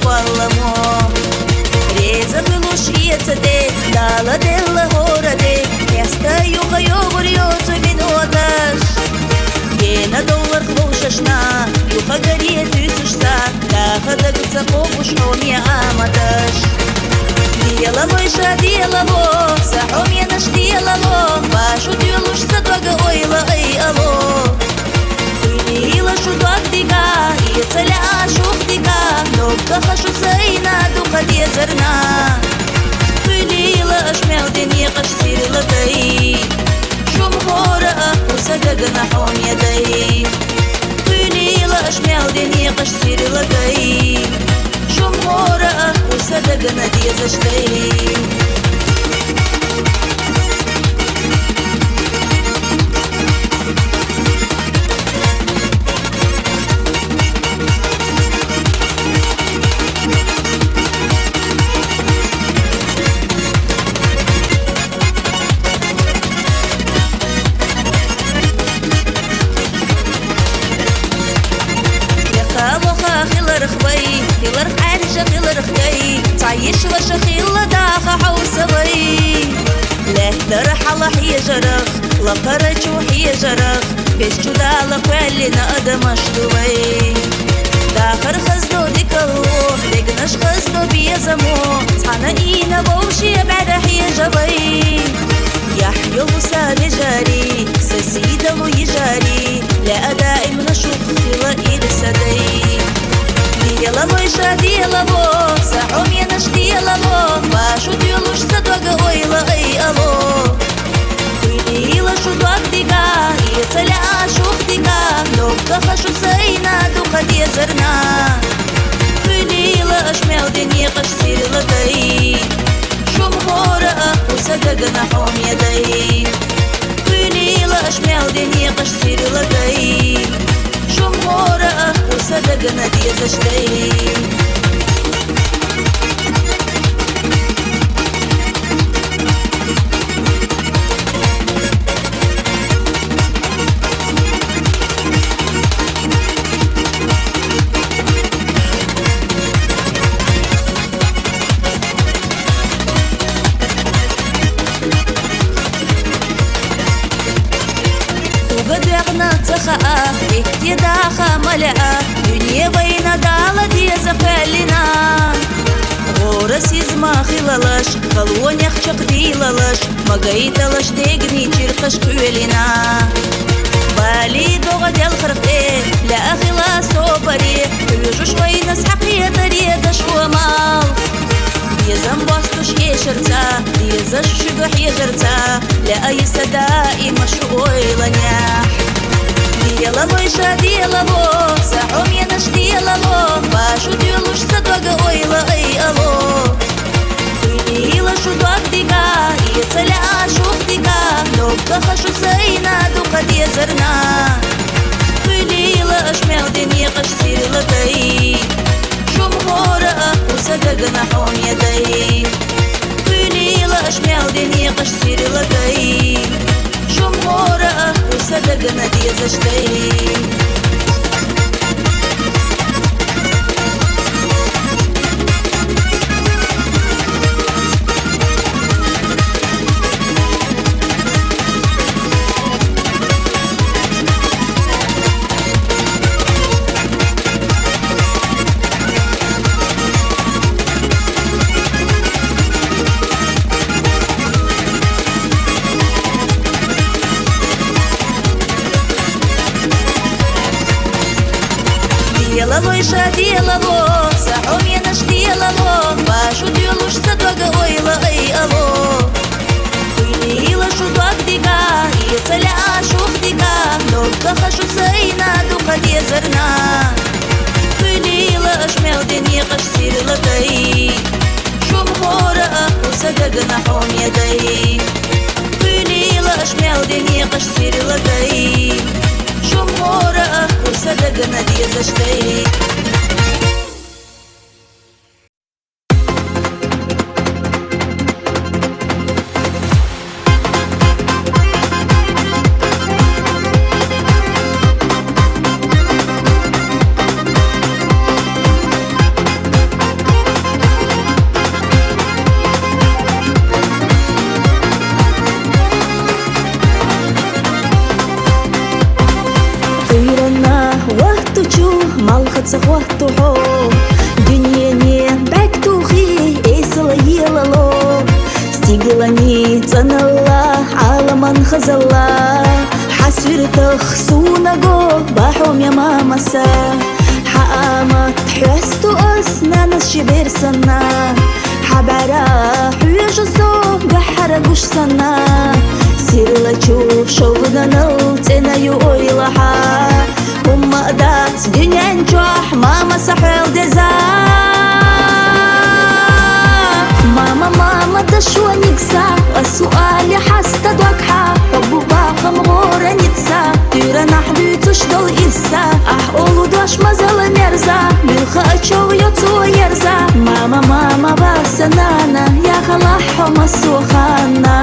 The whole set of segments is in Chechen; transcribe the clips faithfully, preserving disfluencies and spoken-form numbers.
Валла мо. Реза хилуш эца де, Дала делла хӀора де, хьеста юха йогӀур йоцу миноташ. Гена довларх вовшашна, юха гаре туьсуш са, даха даг ца кхобуш хьоме аматаш. Дела вайша, дела во, са хьоменаш дела ло, вашу дуьлуш са дог ойла ай ало. Хуьлийла шу дог дига, эца лаьа шух дига, нобгахашу сайна дукха дезарна. Хуьлийла аш мел де некъаш сирла дай, шум хӀора а кху са дагана хьоме дай. Хуьлийла аш мел де некъаш сирла дай, шум хӀора а кху са дагана дезаш дай. Яха-воха хиларх вай, хиларх Ӏаьржа хиларх дай, цхьа йиш ваша хилла даха хьовса вай. Лаьттара хьала хьежарах, лакхара чу хьежарах, бес чу Дала кхоьллина адамаш ду вай. Дахар хазно дикалло, дегнаш хазно безамо, цхьана ийна вовше бӀаьра хьежа вай. Яхь йолу са вежарий, са сийдалу йижарий, лаьа даимна шух хила ирса дай. Дела вайша, дела во, са хьоменаш дела ло, вашу дуьлуш са дог ойла ай ало. Хуьлийла шу дог дига, эца лаьа шух дига, нобгахашу сайна дукха дезарна. Хуьлийла аш мел де некъаш сирла дай, шум хӀора а кху са дагана хьоме дай. Хуьлийла аш мел де некъаш сирла дай, шум хӀора а кху са дагана дезаш дай. Уга дегӀна ца хаа, бехке даха ма лаьа, дуьне вайна Дала деза кхоьллина. ГӀора сизма хилалаш, халонех чекхдийлалаш, магайталаш дегни чиркхаш кхоьллина. Бали догӀа делхарх тӀе, лаьа хила собаре, хьоьжуш вайна схьакхетаре даш вамал. Безам бостуш эшарца, дезаш шуьга хьежарца, лаьа йиса даима шу ойланехь. Дела вайша, дела во, са хьоменаш дела ло, вашу дуьлуш са дог ойла ай ало. Хуьлийла шу дог дига, эца лаьа шух дига, нобгахашу сайна дукха дезарна. Хуьлийла аш мел де некъаш сирла дай, шум хӀора а кху са дагана хьоме дай. Хуьлийла аш мел де некъаш сирла дай, шум хӀора а кху са дагана дезаш дай. Дела вайша, дела во, са хьоменаш дела ло, вашу дуьлуш са дог ойла ай ало. Хуьлийла шу дог дига, эца лаьа шух дига, нобгахашу сайна дукха дезарна. Хуьлийла аш мел де некъаш сирла дай, шум хӀора а кху са дагана хьоме дай. Хуьлийла аш мел де некъаш сирла дай, шум хӀора а кху са дагана дезаш дай. Чу малхаца хӀотту хьо, дуьнене бӀаьг тухий, эсала елало. Стиглани цӀаналла Ӏаламан хазалла. Хьа суьртах суна го, бахьо мя мамаса. Хьа амат хьоьсту ас, нанас ши бер санна. Хьа бӀара хьоьжу со, гахьара гуш санна. Сирла чу шовданал цӀена ю ойла хьа. ХӀумма а дац дуьнен чохь мамаса хьоьл деза. Мама, мама, дашониг са, ас ву али хьаста дог хьа. Хьо бу бахам гӀора ница, туьйранахь дуьйцуш дол ирса. Ахь олу дош мазала мерза, муьлхха а чов йо цо ерза. Мама, мама, ва сан нана, яхалахь хьо массо ханна.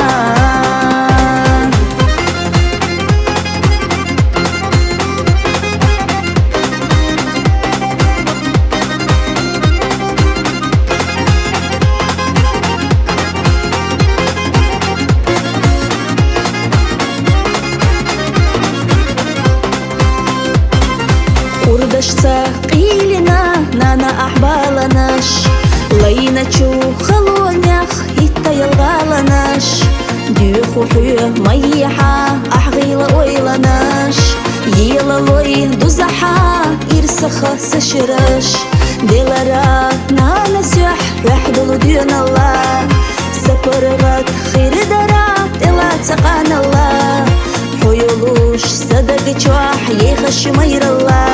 Курдашца къийлина нана ахь баланаш, лайначу халонех хӀитта ялгӀаланаш. Дуьйху хьоь майихьа ахь гӀийла ойланаш, елалой дузахьа ирсаха са шераш. Делара нана сехь хьоьхь долу доьналла, са паргӀат хир дара тӀела ца къаналла. Хьо йолуш са даг чохь ехаш майралла,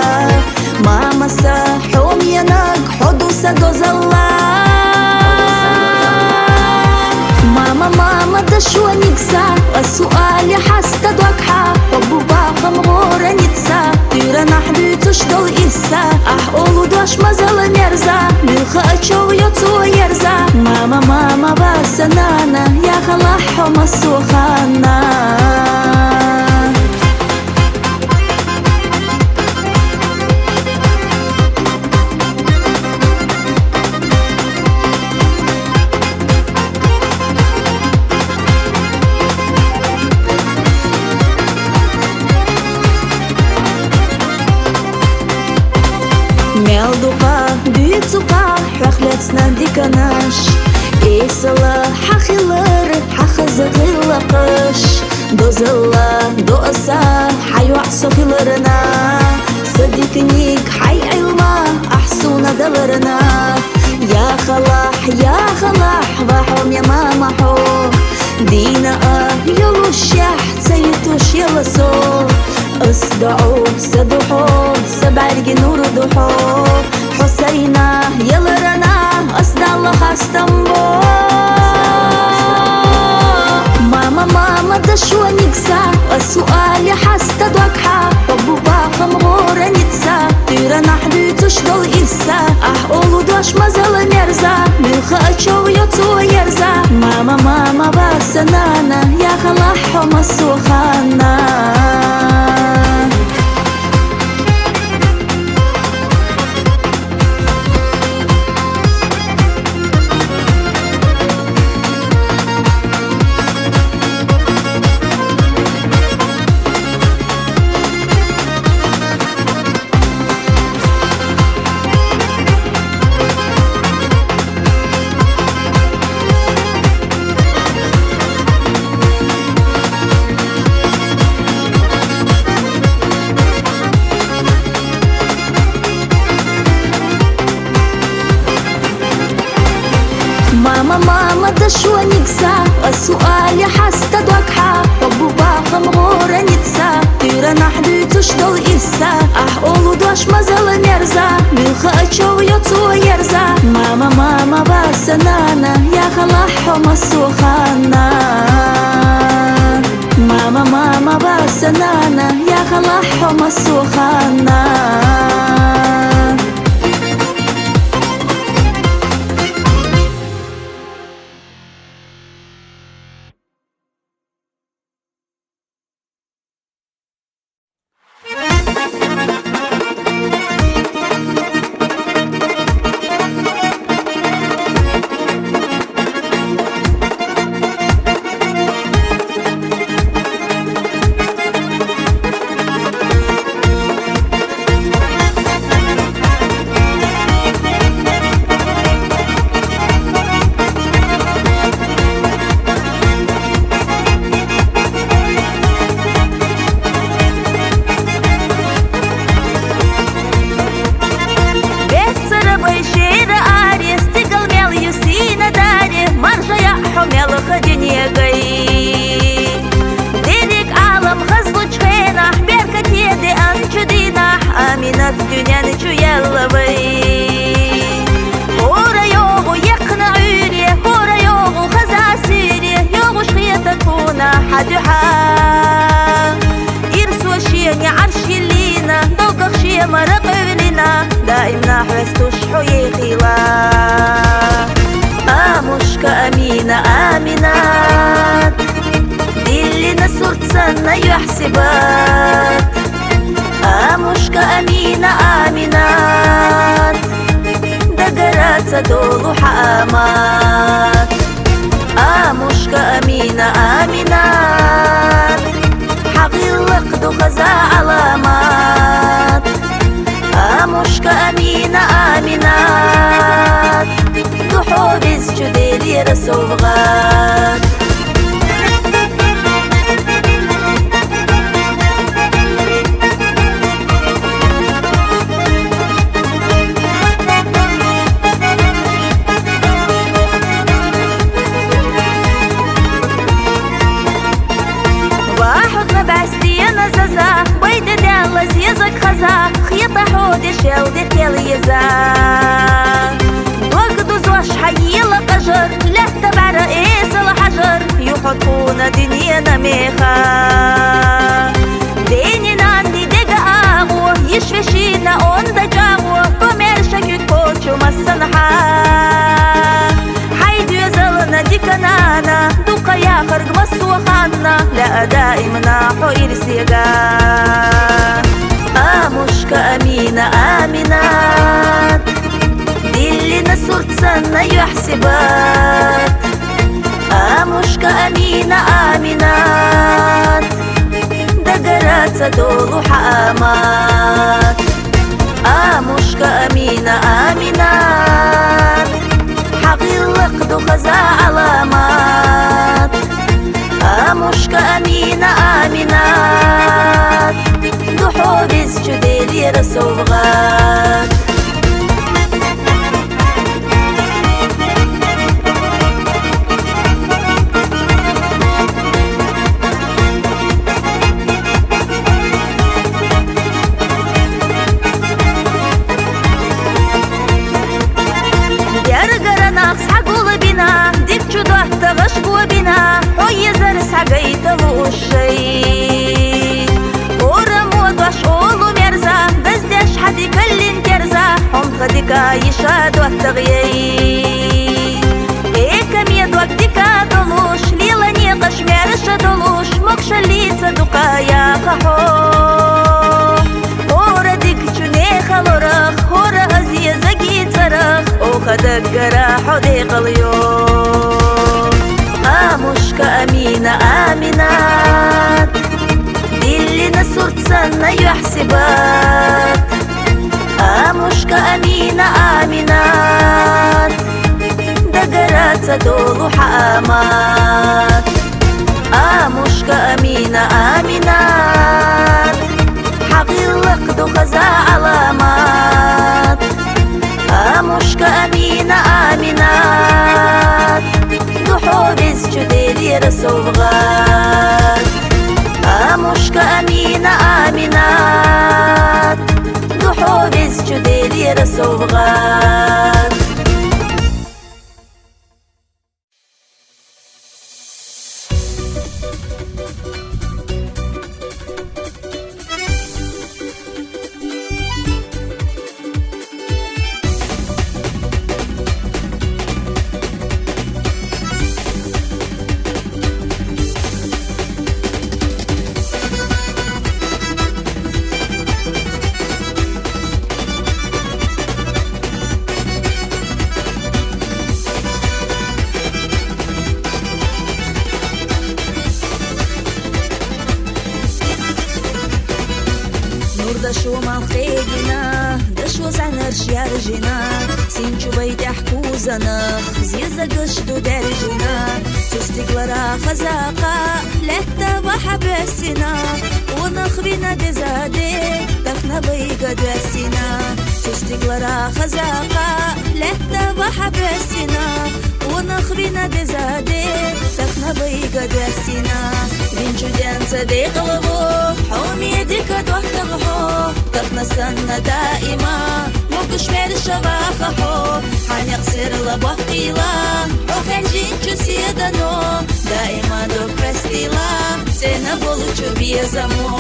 мамаса хьо менаг, хьо ду са дозалла. Мама, мама, дашониг са, ас ву али хьаста дог хьа. Хьо бу бахам гӀора ница, туьйранахь дуьйцуш дол ирса. Ахь олу дош мазала мерза, муьлхха а чов йо цо ерза. Мама, мама, ва сан нана, яхалахь хьо массо ханна. Мел дукха дуьйцу-кха хьох лецна диканаш, эсала хьан хилар, хьан хаза гӀиллакхаш. Дозалла до аса хьан йоӀ со хиларна, са диканиг хьай Ӏилма ахь суна даларна. Яхалахь, яхалахь, ва хьо мя мама хьо, дийна а йолушехь ца йитуш яла со. Ас доӀу са ду хьо, са бӀаьрги нур ду хьо. Хьо сайна яларана, ас Далла хастам бо. Мама, мама, дашониг са, ас ву али хьаста дог хьа. Хьо бу бахам гӀора ница, туьйранахь дуьйцуш дол ирса. Ахь олу дош мазала мерза, муьлхха а чов йо цо ерза. Мама, мама, ва сан нана, яхалахь хьо массо ханна. Мама, мама, дашониг са, ас ву али хьаста дог хьа. Хьо бу бахам гӀора ница, туьйранахь дуьйцуш дол ирса. Ахь олу дош мазала мерза, муьлхха а чов йо цо ерза. Мама, мама, ва сан нана, яхалахь хьо массо ханна. Мама, мама, ва сан нана, яхалахь хьо массо ханна. Хьа дуьхьа ирсо шена Ӏарш йиллина, долгах шен мара къевлина, даим нах вестуш хьо ехийла. Амушка Амина, Аминат, диллина сурт санна юьхь-сибат. Амушка Амина, Аминат, дагара ца долу хьан амат. Амушка Амина, Аминат, хьан гӀиллакх ду хаза Ӏаламат. Амушка Амина, Аминат, ду хьо везачу Делера совгӀат. Ва хьуна бӀаьстена заза, вай де Далла зезаг хаза, хета хьо дешел де тел еза. Дог дузош хьан ела къажар, лаьтта бӀара эсала хьажар, ю хьо тхуна дуьненан меха. Дени-нанни дега агӀо, йиш-вешина онда чӀагӀо, комаьрша куьг кхочу массанхьа. Хьайн доьзална дика нана, дукха яхарг массо ханна, лаьа даимна хьо ирсега. Амушка Амина, Аминат, диллина сурт санна юьхь-сибат. Амушка Амина, Аминат, дагара ца долу хьан амат. Амушка Амина, Аминат, хьан гӀиллакх ду хаза Ӏаламат. Амушка Амина, Аминат, ду хьо везачу Делера совгӀат. Гергара нах схьагулбина, дикачу доттагӀаш гобина, хьо езар схьагайта луушай. ХӀора мо дош олу мерза, даздеш хьан дикаллин терза, хьо-м тха дика йиша доттагӀ яй. Экаме дог дика долуш, лела некъаш маьрша долуш, могашаллица дукха яха хьо. ХӀора дикачу нехан лорах, хӀора азизаги цӀарах, оха даггара хьо декъал йо. Амушка Амина, Аминат, диллина сурт санна юьхь-сибат. Амушка Амина, Аминат, дагара ца долу хьан амат. Амушка Амина, Аминат, хьан гӀиллакх ду хаза Ӏаламат. Амушка Амина, Аминат, ду хьо везачу Делера совгӀат. Амушка Амина, Аминат, ду хьо везачу Делера совгӀат. Нур дашо малх кхегина, дашо зӀанарш яржина, син чу вай тӀехь кузанах, зезагаш ду даьржина. Цу стигалара хаза кхаъ, лаьтта вахьа боьссина, къонах вина деза де, тахана вайга доьссина. Цу стигалара хаза кхаъ, лаьтта вахьа боьссина, къонах вина деза де, тахана вайга доьссина. Чуденца декъала ву, хьо медика доттагӀ хьо, тахна санна даима, могуш мерша ваха хьо, хьа некъ серла бахъила, хьо хӀержинчу седано, даима дог хьестила, сена болчу безамо.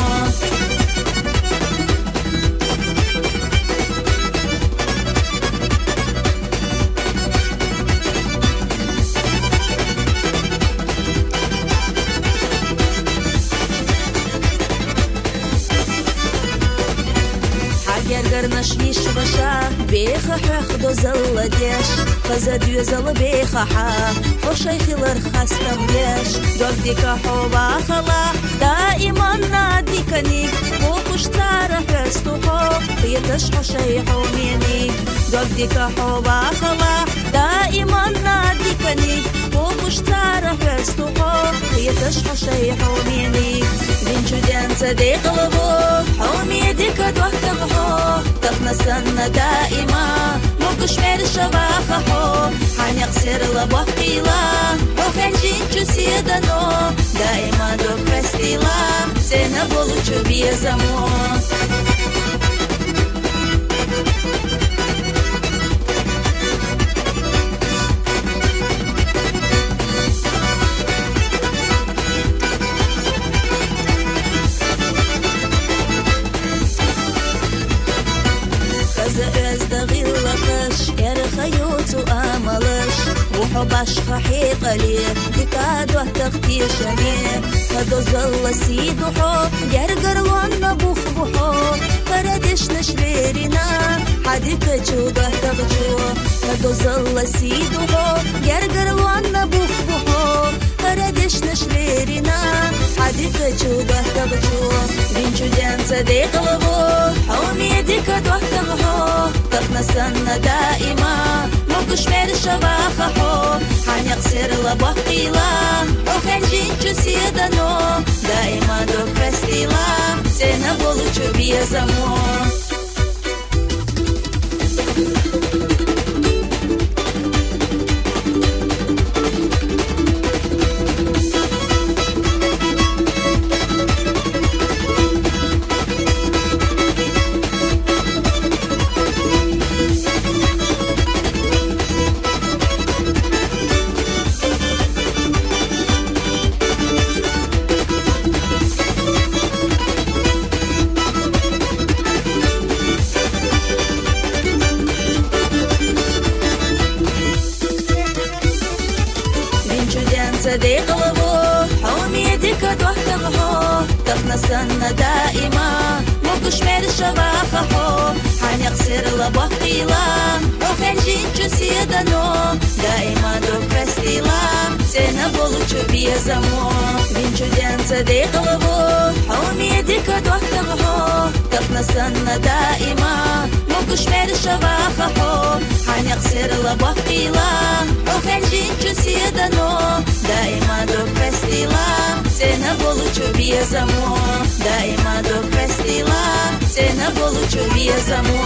Хьа гергарнаш виш ваша, беха хьох дозалла деш, хаза доьзал беха хьа, хьо шайхилар хастам деш, дог дика хьо вахала, даиман на диканик, бохуш цара хьесту хьо, хеташ хьо шай хьо меник. Дог дика хьо вахала, даиман на диканик, бохуш цара хьесту хьо, хеташ хьо шай хьо меник. Динчу денца декъала ву, хьо медика доттагӀ хьо, тахна санна даима, могуш мерша ваха хьо, хьа некъ серла бахъила, хьо хӀержинчу седано, даима дог хьестила, сена болчу безамо. Хаза оьзда гӀиллакхаш, эрха ю цу амалаш, ву хьо башха хьекъале, дика доттагӀ тешаме, хьа дозалла сий ду хьо, гергарлонна бух бу хьо, хӀара дешнаш лерина, хьа дикачу доттагӀчу, хьа дозалла сий ду хьо, гергарлонна бух бу хьо, хӀара дешнаш лерина, хьа дикачу доттагӀчу. Динчу денца декъала ву, хьо медика доттагӀ хьо, тахна санна даима, могуш мерша ваха хьо, хьа некъ серла бахъила, хьо хӀержинчу седано, даима дог хьестила, сена болчу безамо. Динчу денца декъала ву, хьо медика доттагӀ хьо, тахна санна даима, могуш мерша ваха хьо, хьа некъ серла бахъила, хьо хӀержинчу седано, даима дог хьестила, сена болчу безамо. Динчу денца декъала ву, хьо медика доттагӀ хьо, тахна санна даима, могуш мерша ваха хьо, хьа некъ серла бахъила, хьо хӀержинчу седано, даима дог хьестила, сена болчу безамо, даима дог хьестила, сена болчу безамо.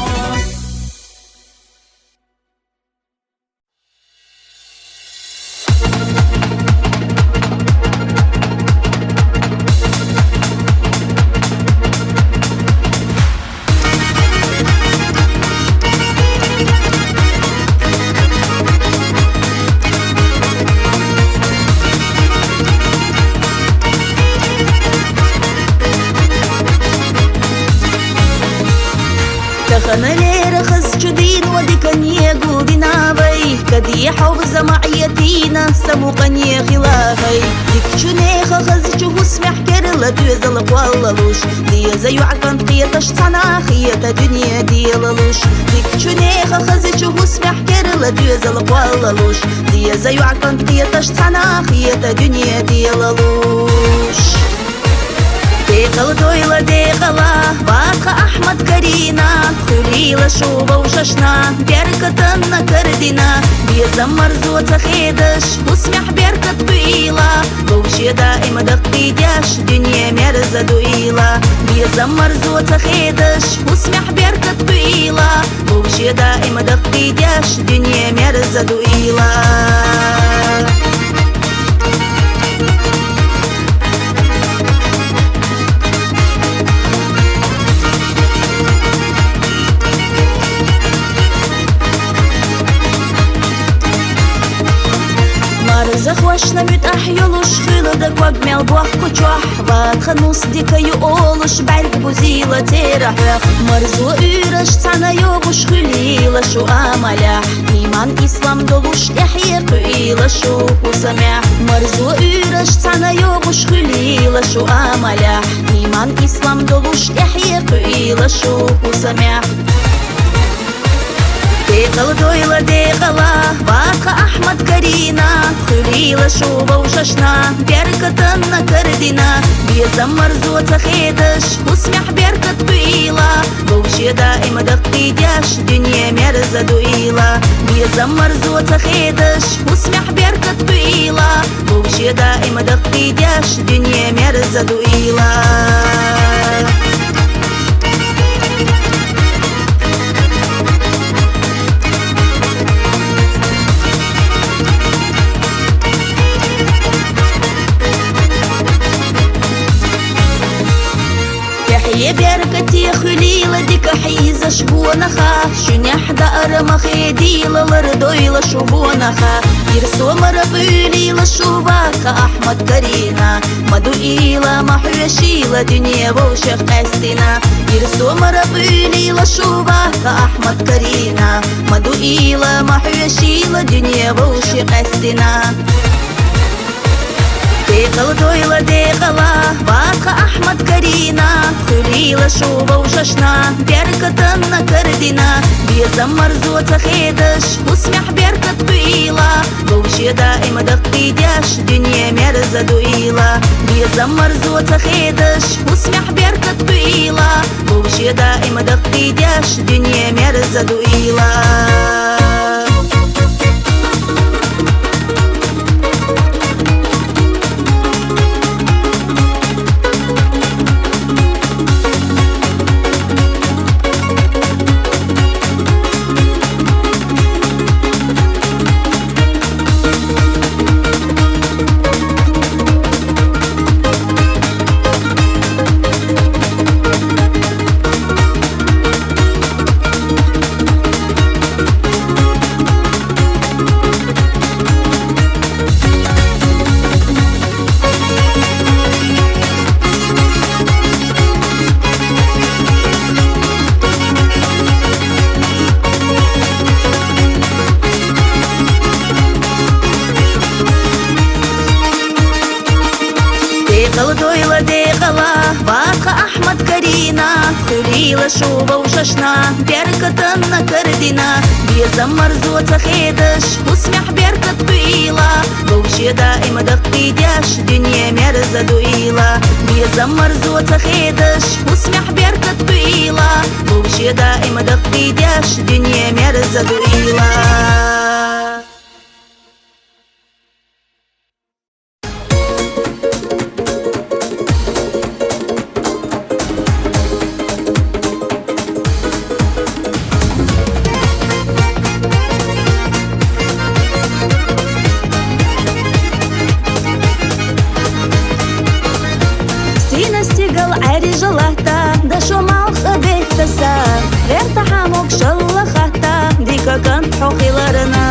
Таханалера хазчу дин ва дикане гулдина вай, кадихьу замаӀиятина самукъане хила хай. Дикчунеха хазчу гьусмехь керла доьзал кӀвалалуш, деза юкъан кхеташ цхьана хета дуьне делалуш. Дикчунеха хазчу гьусмехь керла доьзал кӀвалалуш, деза юкъан кхеташ цхьана хета дуьне делалуш. Декъала дойла декъала, ваха Ахмад Карина, хуьлийла шуба вшашна, беркатанна кардина, безам марзо ца хедаш, гьусмехь беркат буила, вовше даим дакъдидеш, дуьне мерза дуила, безам марзо ца хедаш, гьусмехь беркат буила, вовше даим дакъдидеш, дуьне мерза дуила. Бохку чохь ваха нус дика ю олуш бӀаьрг бузийла церан хьох. Марзо уьйраш цхьана йогӀуш хуьлийла шу амалехь. Иман ислам долуш тӀаьхье кхуьийла шу хӀусамехь. Марзо уьйраш цхьана йогӀуш хуьлийла шу амалехь. Иман ислам долуш тӀаьхье кхуьийла шу хӀусамехь. Декъала дойла декъала, ваха Ахьмад Карина, хуьлийла шу вовшашна, беркатанна кардина, безам марзо ца хедаш, хӀусамехь беркат кхуьийла, вовше даим даккхийдеш, дуьне мерза дуийла, безам марзо ца хедаш, хӀусамехь беркат кхуьийла, вовше даим даккхийдеш, дуьне мерза дуийла. Тахье беркате хуьлийла дика хьийзаш бонаха, шуьнехь даар ма хедийла, лардойла шу бонаха. Ирсо мара къуьйлийла шу ваха Ахьмад Карина, ма дуийла, ма хьоьшийла дуьне вовшех къаьстина. Ирсо мара къуьйлийла шу ваха Ахьмад Карина, ма дуийла, ма хьоьшийла дуьне вовше къаьстина. Декъала дойла декъала, ваха Ахьмад Карина, хуьлийла шу вовшашна, беркатанна кардина, безам марзо ца хедаш, хӀусамехь беркат кхуьийла, вовше даим даккхийдеш, дуьне мерза дуийла, безам марзо ца хедаш, хӀусамехь беркат кхуьийла, вовше даим даккхийдеш, дуьне мерза дуийла. Декъала дойла декъала, ваха Ахьмад Карина, хуьлийла шу вовшашна, беркатанна кардина, безам марзо ца хедаш, хӀусамехь беркат кхуьийла, вовше даим даккхийдеш, дуьне мерза дуийла, безам марзо ца хедаш, хӀусамехь беркат кхуьийла, вовше даим даккхийдеш, дуьне мерза дуийла. Сийна стигал Ӏаьржа латта, дашо малх а беттаса, гӀертахьа могушалла хатта, дика кӀант хьо хиларна.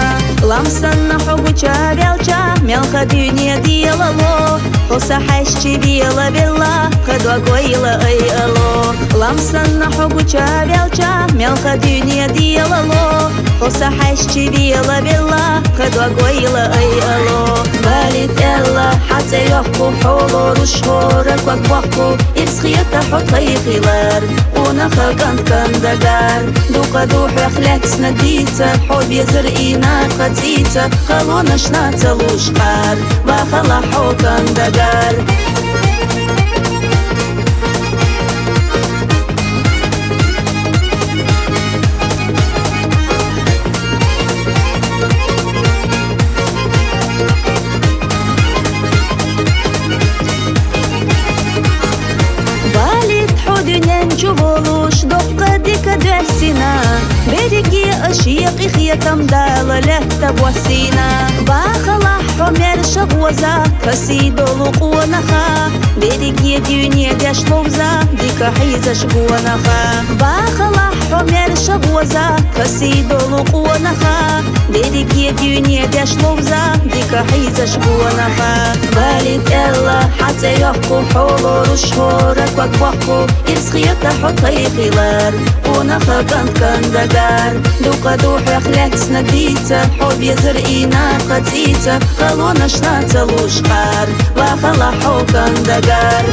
Лам санна хьо гучавелча, мелха дуьне делало, хьо са хьаьшчи велавелла, кхы дог вайла ай ало. Лам санна хьо гучавелча, мелха дуьне делало, хьо са хьаьшчи велавелла, кхы дог вайла ай ало. Валид аьлла, хьа цӀе йоккху, хьо лоруш хӀора ког боккху, ирс хета хьо тхай хилар, къонаха кӀант кандагар. Дукха ду хьох лаьцна дийца, хьо везар ийна кхацийца, халонашна ца луш кхар, вахалахь хьо кандагар. Валид, хьо дуьнен чу волуш, доккха дика доьссина, берриге а шен къинхетам Дала лаьтта боссийна. Вахалахь хьо маьрша гӀоза, касий долу къонаха, берриге Дерриге дуьне деш ловза, дика хьийзаш гонаха. Бахалахь хьо маьрша гӀоза, кхасийдолу къонаха. Дерриге дуьне деш ловза, дика хьийзаш гонаха. Вали тӀелла хьан цӀе йоккху, хьо лоруш хӀора ког боккху, ирс хета хьо тхоай хилар, къонаха кӀант Кандагар. Дукха ду хьох лаьцна дийца, хьо везар инарха цӀийца, халонашна ца луш кхар, вахалахь хьо Кандагар.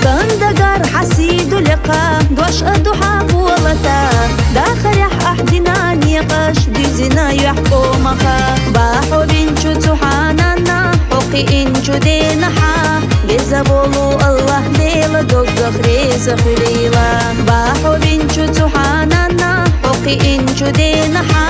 Кандагар хьан сий ду лекха, дош а ду хьан болата. Дахарехь ахь дина некъаш, дуьзина юьхь къомаха. Бахьо винчу цу хьананна, хьо кхиинчу денахьа. Веза волу Аллахь Дела доггах реза хуьлийла. Бахьо винчу цу хьананна, хьо кхиинчу денахьа.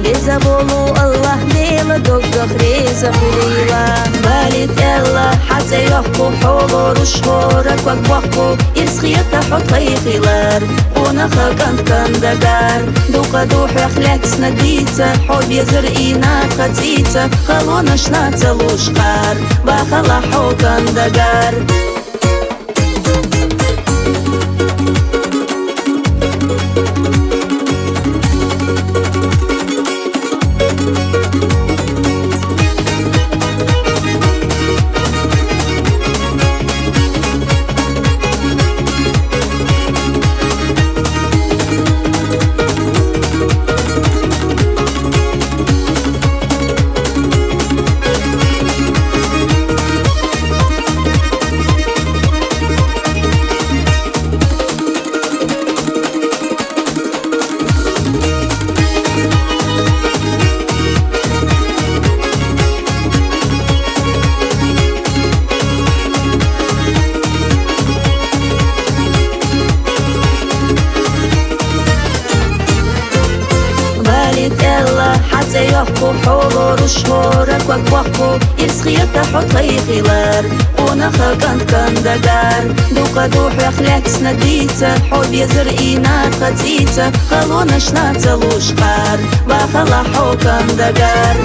Веза волу Аллахь Дела доггах реза хуьлийла. Вали тӀелла хьан цӀе йоккху, хьо лоруш хӀора ког боккху, ирс хета хьо тхоай хилар, къонаха кӀант Кандагар. Дукха ду хьох лаьцна дийца, хьо везар инарха цӀийца, халонашна ца луш кхар, вахалахь хьо Кандагар. Вали тӀелла хьан цӀе йоккху, хьо лоруш хӀора ког боккху, ирс хета хьо тхоай хилар, къонаха кӀант Кандагар. Дукха ду хьох лаьцна дийца, хьо везар инарха цӀийца, халонашна ца луш кхар, вахалахь хьо Кандагар.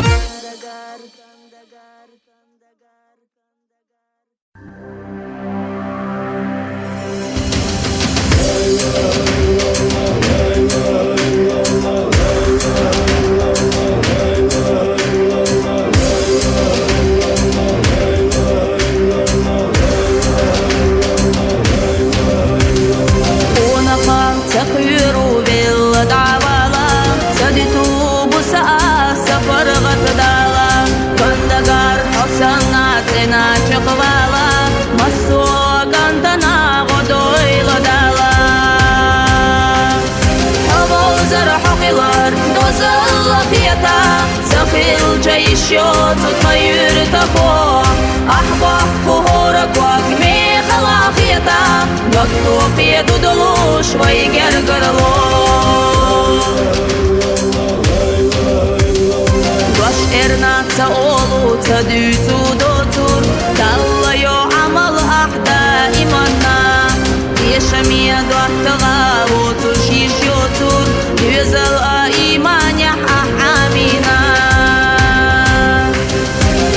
Къонаха ца кхоьру велла дӀавала, ца диту буса а са паргӀат Дала. Кандагар, хьо санна цӀена чекхвала, массо а кӀантана гӀо дойла Дала. Хьо вовзар, хьо хилар дозалла хета, ца хилча йиш йоцу тха юьртахо. Ахь боккху хӀора ког мехала хета, дог тохе дудалуш вай гергарло. Дош эрна ца олу, ца дуьйцу доцур, Далла йо Ӏамал ахь даиманна. Тешаме доттагӀа воцуш йиш йоцур, доьзал а иманехь ахь Ӏамийна.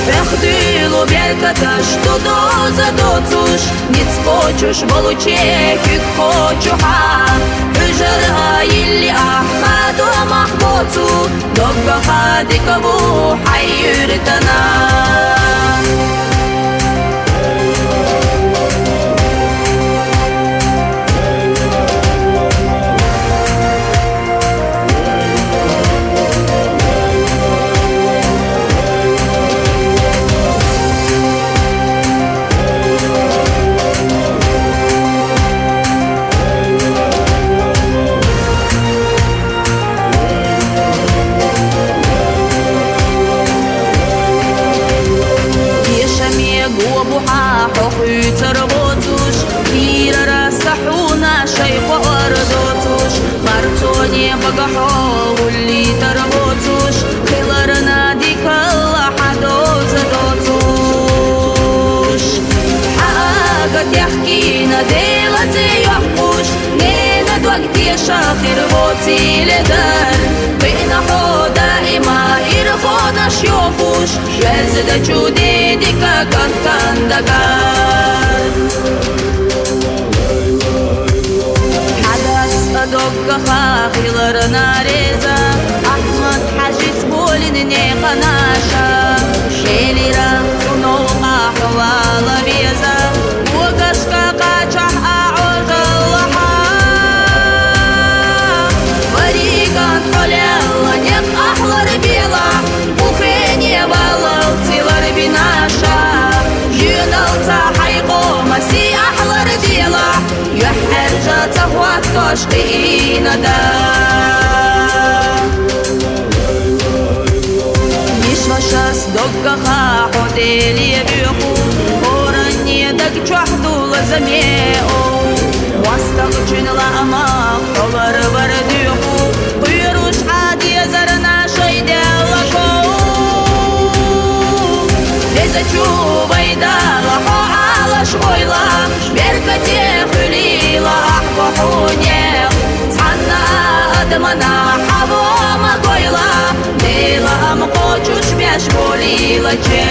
Бехдуьйлу беркаташ ду доза доцуш, ницкъ кхочуш болу чехь куьг кхочухьа. Уьжар а йилли ахь хадо мах боцу, доггаха дика ву хьайн юьртана. Тешаме го бу хьан хьо хуьйцур воцуш, кийрара са хьуна шай кхоар доцуш, марцоне бага хьо гӀуллийтар воцуш, хиларна дикалла хьан доза доцуш. Дела цӀи йоккхуш, ненан дог теша хир воци ледар. Къина хьо даима ирхонаш йохуш, везда чу дедика кан-кандагар. Хьадас а доггаха хилар нареза, Ахмад-Хьажис болин некъанаша. Шелира цунов къахьвала веза, богашка къачахь а гӀожаллахьа. Вариган хьолелла некъ ахлар бела, бухене валал цилар бинаша. Жинал ца хьайкъо маси ахлар дела, юхьхӀержа ца хӀваттош къиина да. Мишвашас доггаха хьо деле веху, оранне даг чохь дула замео. Вастагъчун лаама хьо вар-вар дуьху, кхуьруш хьа дезарна шай делла ков. Везачу вайдала хьо Ӏалаш войла, беркате хуьлийла ахь бохьунех. Цхьанна адамана хьаво ма гойла, Дела ам кхочуш беш болийла че.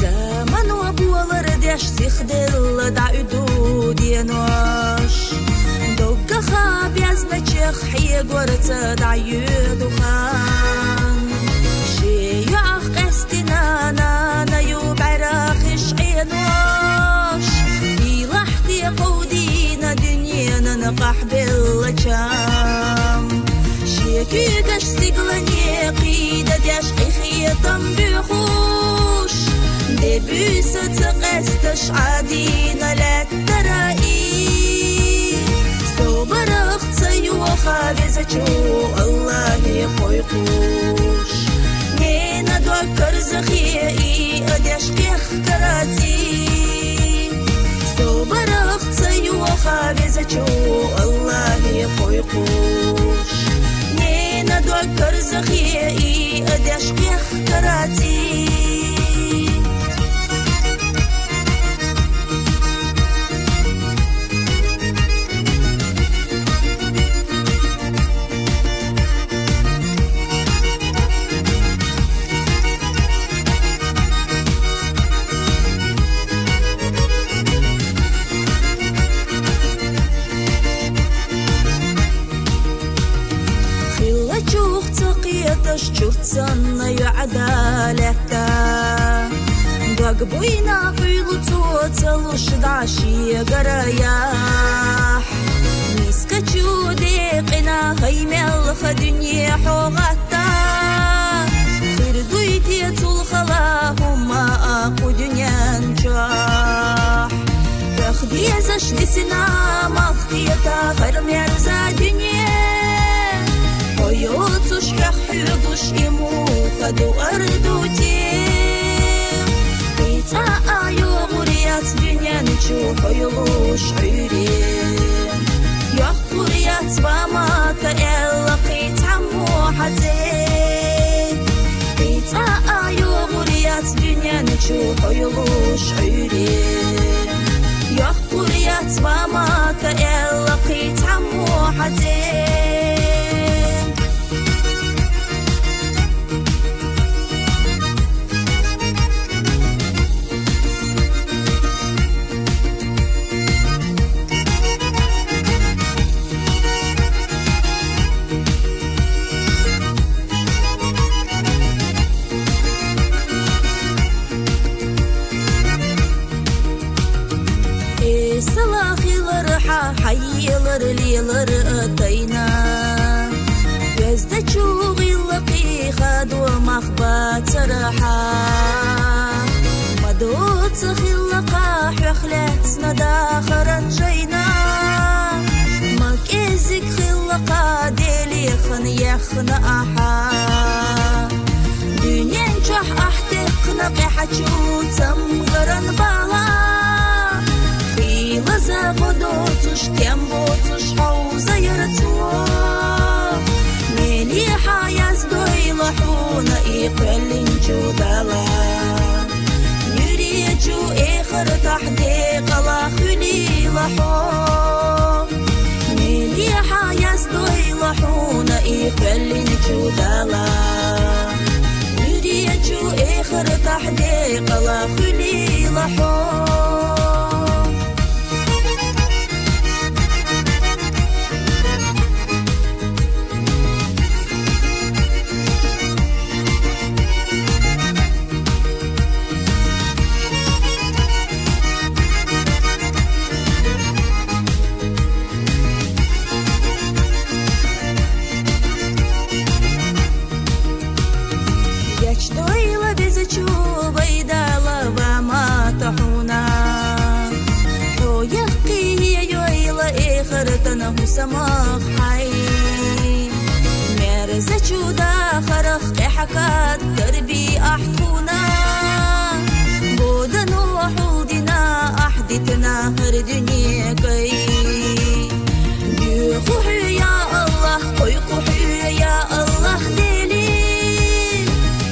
Замано болар деш сихдилла дӀаӀуьду денош. Доггаха безначех хьегорца дӀайоьду хан. Шен йоӀах къаьстина нанаю бӀарахиш Ӏенош. Илахь те кховдийна дуьненан къахьбеллачам. Шен куьйгаш стиглане кхийда деш къинхетам буьхуш. Де буьйса ца къаьсташ Ӏадийна лаьттара и. Собарах ца йоха Везачу Аллахье кхойкхуш. Ненан дог карзахе и а деш кхехкара цӀий. Собарах ца йоха Везачу Аллахье кхойкхуш. Ненан дог карзахе и а деш кхехкара цӀий. Хиллачух ца кхеташ чурт санна йоӀда лаьтта. Дог буйна къуьйлу цо ца луш дӀа шегара яхь. Мискачу декъина хӀай мелха дуьне хьо гӀатта. Хир дуй те цул хала хӀума а кху дуьнен чохь. Хьох дезаш дисина малх кхета хӀара мерза дуьне. Хьо йоцуш хьох хьоьгуш и муха ду ардути. Кхин цкъа а йогӀур яц дуьнен чу хьо йолуш Ӏуьйре. Йоккхур яц ва мата аьлла кхин цхьаммо хьан цӀе. Кхин цкъа а йогӀур яц дуьнен чу хьо йолуш Ӏуьйре. Ва мата элла кхийцӀа хьаммо хьа цӀен. Эсала хилар хьа, хьаелар лелар а тайна. Везда чу гӀиллакхе хадо мах бацар хьа. Ма доца хилла кхы хьох лаьцна дахаран жайна. Ма кӀезиг хилла кхы Делехан яхна ахьа. Дуьнен чохь ахь текхна къаьхьачу цамгаран бала. Хийла загӀа доцуш, тем боцуш хьовзаяр цо. Мелехьа яздойла хьуна и кхоьллинчу Дала. Нуьречу эхартахь декъала хуьлийла хьо. Мелехьа яздойла хьуна и кхоьллинчу Дала. Нуьречу эхартахь декъала хуьлийла хьо. Гечдойла Везачу вай Дала ва мата хьуна. Хьо яккхий йойла эхартан хӀусамах хьайн. Мерзачу дахарах къаьхьа кад тарби ахь тхуна. Боданехула дина ахь дитина хӀара дуьне кӀай. Доьху хьоь, я АллахӀ, кхойкху хьоь, я АллахӀ Дели.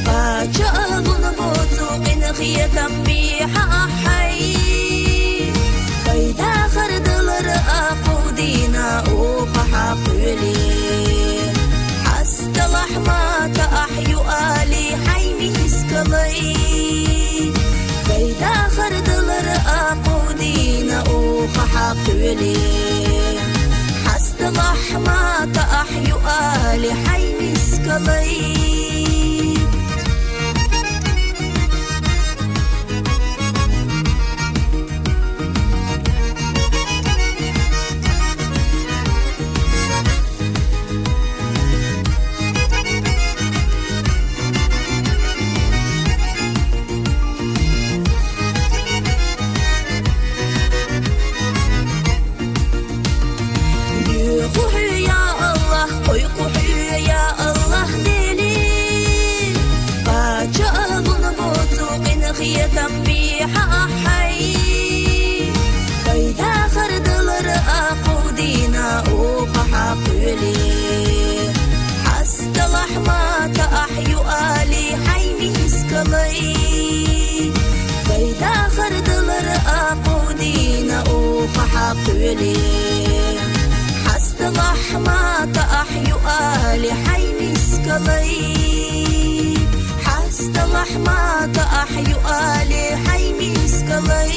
Кхача а лун боцу къинхетам бехьа ахь хьайн. Хай дахар далар а кховдийна оха хьакхоьли. Хьасталахь мата ахь ю али хьайн мискалай. Хай дахар далар а кховдийна оха хьакхоьли. Хьасталахь мата ахь ю али хьайн мискалай. Доьху хьоь, я АллахӀ, кхойкху хьоь, я АллахӀ Дели. Кхача а лун боцу къинхетам бехьа ахь хьайн. Хай дахар далар а кховдийна оха хьакхоьли. Хьасталахь мата ахь ю али хьайн мискалай. Хай дахар далар а кховдийна оха хьакхоьли. Хьасталахь мата ахь ю али хьайн мискалай. Хьасталахь мата ахь ю али хьайн мискалай.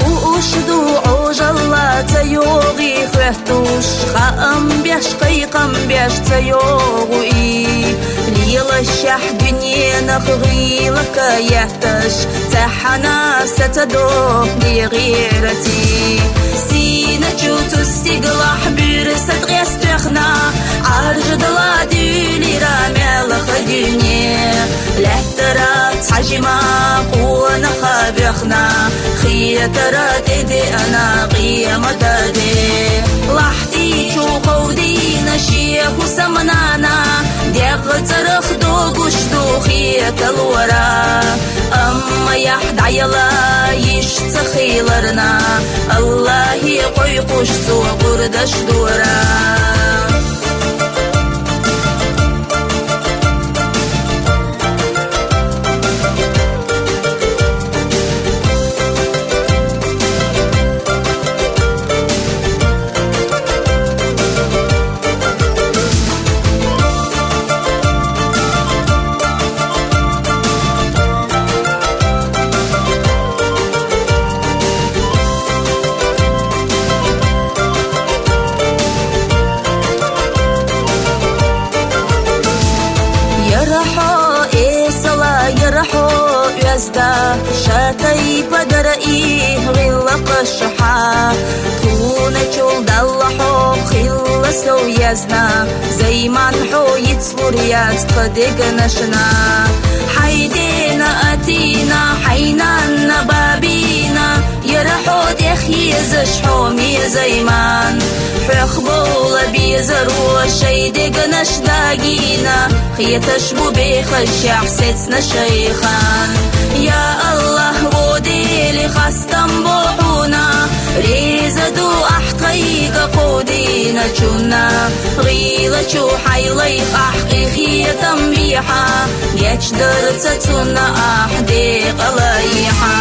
Хууш ду Ӏожалла ца йогӀий хоьттуш, хаам беш, кхайкхам беш ца йогӀу и. Лелашехь дуьненах гӀийлакх ятташ, цхьана саца дохне гӀерати. Сийначу цу стигалахь буьрса ткъес тоьхна, Ӏаржадала дуьйлира ме Дуьне лаьттара цхьа жима къонах ваьхна, хетара тӀедеана къематде. Лахьти чу кховдийна шен хӀусамнана, дегӀ цӀарах догуш ду хеталора. Амма яхь дӀаяла йиш ца хиларна, Аллахье кхойкхуш цо гӀурдаш дора. Яра хьо эсала, яра хьо оьзда, ша тайпа дара и гӀиллакхаш хьа. Тхуначул Далла хьо хилла сов езна, Займан, хьо йицлур яц тха дегнашна. Хьай дена Атина, хьай нанна Бабина, яра хьо тӀехьа езаш хьо, ме Займан. Хьох бовла безаро шай дегнаш дагийна, хеташ бу бехаш яхь сецна шайхан. Я Аллахь, во Дела, хастам бу хьуна, реза ду ахь тхайга кховдийначунна. ГӀийла чу хьай лайх ахь къинхетам бихьа, гечдар ца цунна ахь декъала йихьа.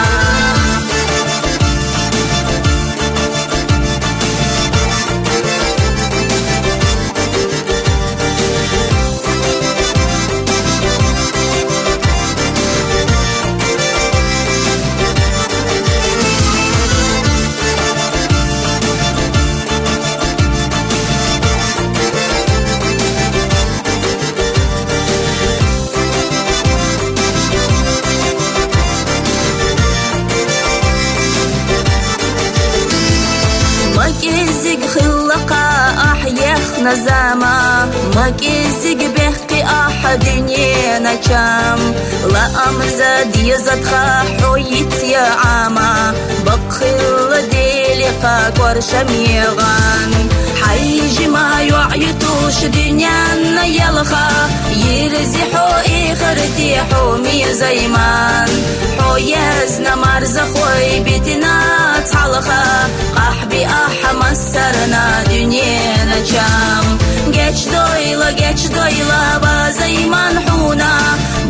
Ма кӀезиг хилла-кха ахь яхна зама, ма кӀезиг бехке ахь дуьнен чам. Лаамза деза тха хьо йицъя Ӏама, бакъ хилла Деле-кха коаршаме гӀан. Хьай жима йоӀ ютуш дуьненна ялха, йирзи хьо эхарте хьо, ме Займан. Хьо езна марзахой битина цхьалха, къахьби ахь массарна дуьнен чам. Гечдойла, гечдойла, ва Займан, хьуна,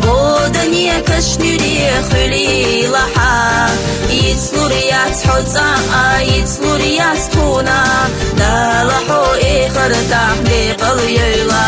боданекаш нуьре хуьлийла хьа. Йицлур яц хьо цкъа а, йицлур яц тхуна, Дала хьо эхартахь декъала йойла.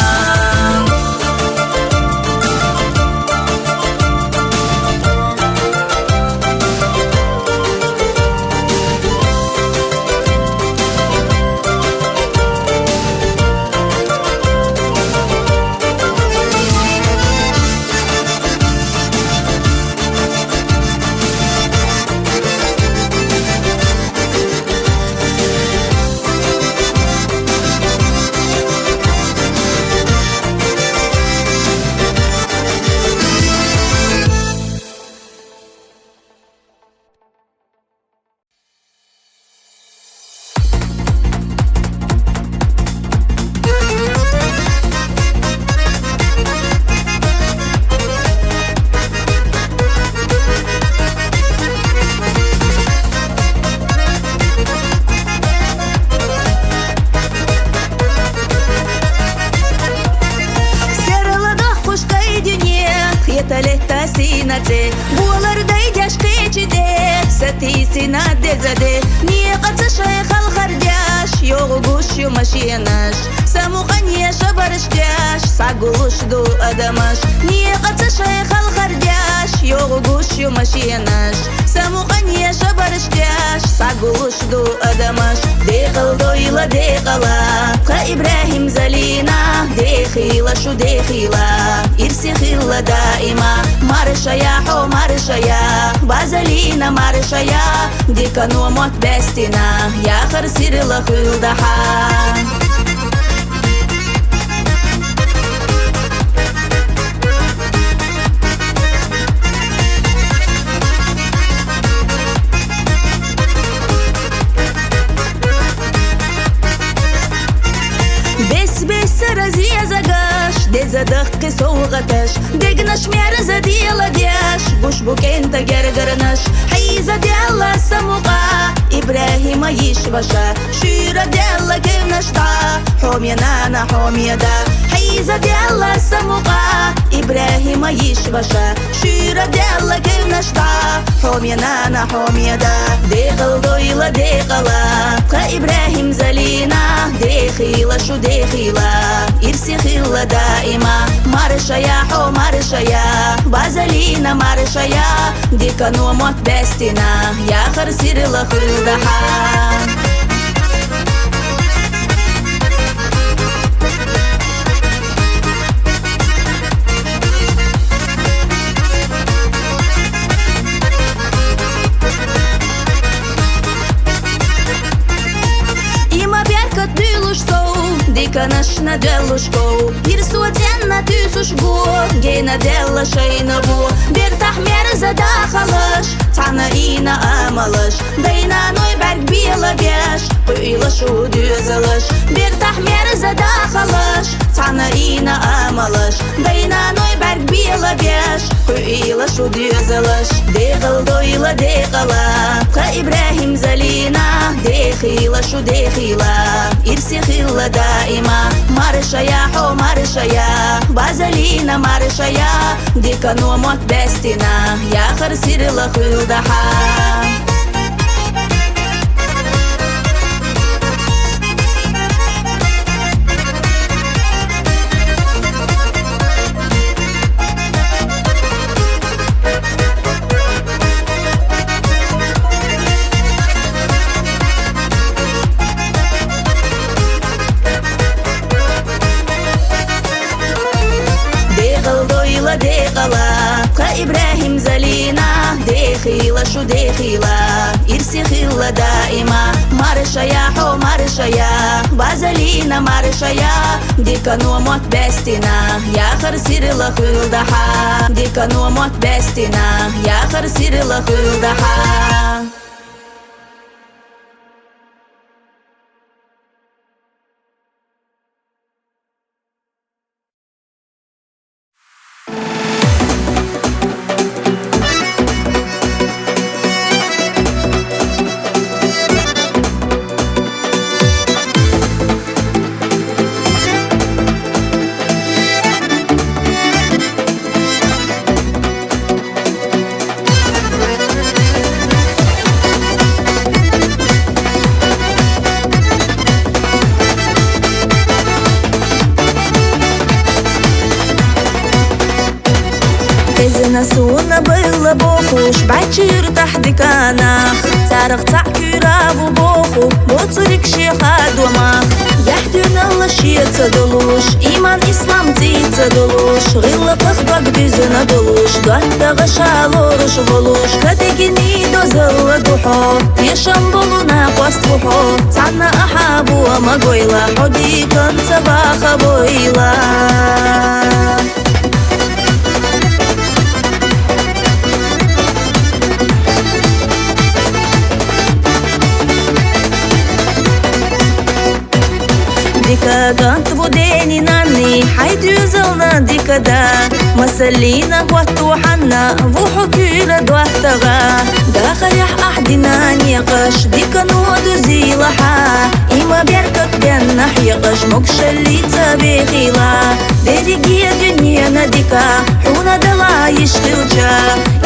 Серала даххуш кхай дуьне, хеталетта сийна цӀе, болар дайдеш кхечи де, сатийсина деза де. Некъаца шай халхар деш, йогӀу гуш ю машенаш, самукъане шабарш деш, сагулуш ду адамаш. Некъаца шай халхар деш, йогӀу гуш ю машенаш, самукъане шабарш деш, сагулуш ду адамаш. Декъала дойла декъала, тха Ибрахим, Залина, дехила шу дехила, ирсе хилла даима. Маршая хьо, маршая, ва Залина, маршая, дикано мотт баьстина, яхар сирла хуьлда хьа. Бес-бесара зезагаш, деза дахке совгӀаташ, дегнаш мерза деладеш, гуш бу кӀентӀа гергарнаш, хьийза Даьла са мукъа, ИбрахӀима йиша-ваша, шура Даьла кевнаш дӀа, хьоме нана, хьоме да, хьийза Даьла са мукъа, ИбрахӀима йиша-ваша, шура Даьла кевнаш дӀа, хьоме нана, хьоме да. Декъал дойла, декъала, тха ИбрахӀим-Залина, дехийла шу, дехийла, ирсе хилла даима. Маршая, хьо маршая, Залина, маршая, дика мотт баьстина, яхар сирла хуьлда хьа. Има беркат дуьллуш сов, диканашна доьллуш ков, ирсо цӀенна туьйсуш го, гена Даьла шайна во. Бертахь мерза дахалаш, цхьана ийна амалаш, дай-наной бӀарг белабеш, кхуьийла шу доьзалаш. Бертахь мерза дахалаш, цхьана ийна амалаш, дай-наной бӀарг белабеш, кхуьийла шу доьзалаш. Декъал дойла, декъала, тха ИбрахӀим-Залина, дехийла шу, дехийла, ирсе хилла даима. Маршая, хьо маршая, Залина, маршая, дика мотт баьстина, яхар сирла хуьлда хьа. Декъал дойла, декъала, тха ИбрахӀим-Залина, дехийла шу, дехийла, ирсе хилла даима. Маршая, хьо маршая, Залина, маршая, дика мотт баьстина, яхар сирла хуьлда хьа, дика мотт баьстина, яхар сирла хуьлда хьа. Эзна суна байла бохуш, бӀаьччи юьртахь дика нах. Царах цхьаъ куьйра ву боху, боцург шеха домах. Яхь дуьнал шеца долуш, иман, ислам цӀийца долуш, гӀиллакхах дог дуьзна долуш, доттагӀа ша лоруш волуш, кадегний дозалла ду хьо, тешам болу накъост ву хьо, цхьанна ахьа бу ма гойла, хьо диканца ваха войла. Дика кӀант ву дени-нанни, хьайн доьзална дика да. Масаллина хӀотто хьанна ву хьо куьйра доттагӀа. Дахарехь ахь дина некъаш, дикано дузийла хьа. Има беркат денна хьекъаш, могушаллица вехийла. Дерриге дуьненан дика хьуна дала йиш хилча,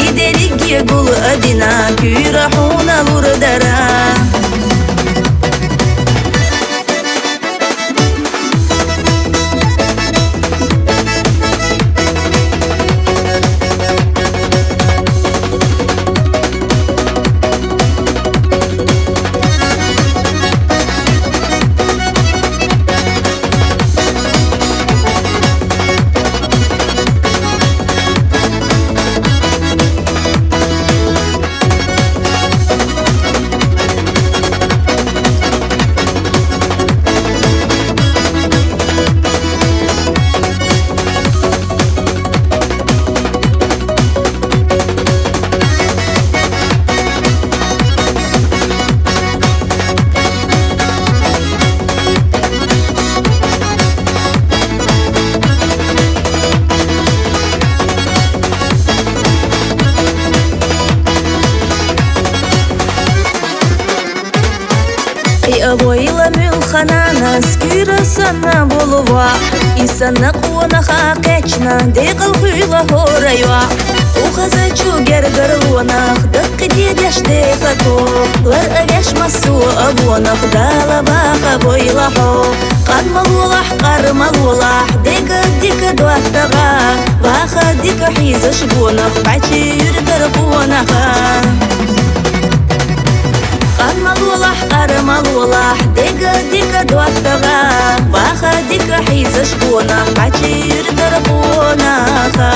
и дерриге гул а дина, куьйра хьуна лур дара. Къананас куьйра санна болу ваъ, и санна къонахах кхечна, декъала хуьйла хӀора йоӀ. Укхаза чу гергарлонах, даккхий дедеш дехато, лар а веш массо а вонах, Дала ваха войла хьо. Къан ма лолахь, къар ма лолахь, дега дика доттагӀа, ваха дика хьийзаш гонах, бӀачи юьртара къонаха. Къан ма лолахь, къар ма лолахь, дега дика доттагӀа, ваха дика хьийзаш гонах, бӀачи юьртара къонаха.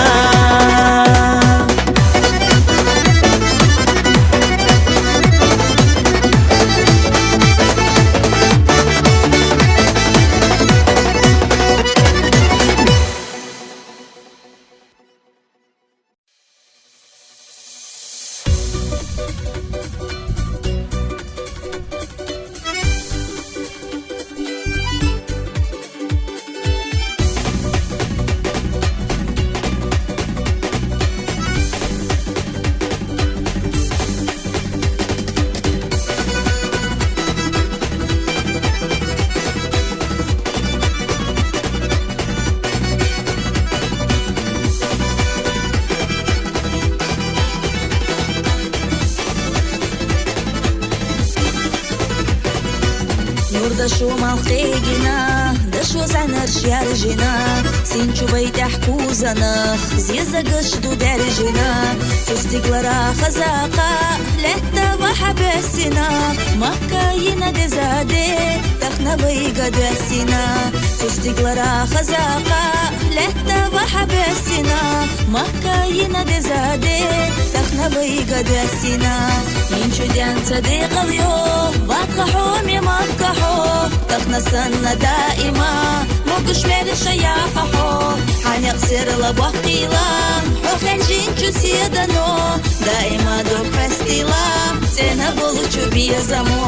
Нур дошо малх кӀегийна, дошо зӀанарш яржийна, син чу байтӀехь кузанах, зезагаш ду даьржийна. Цу стигалара хаза кхаъ, лаьтта вахьа боьссина, Макка йина деза де, тахана вайга доьссина. Цу стигалара хаза кхаъ, лаьтта вахьа боьссина, Макка йина деза де, тахана вайга доьссина. Йинчу денца декъал йо, ватха хьоме Макка хьо, тахана санна даима, могуш мел ша яха хьо. Хьан некъ серла боккхийла, хьо хьежжинчу седано, даима дог хьестийла, цӀена болчу безамо.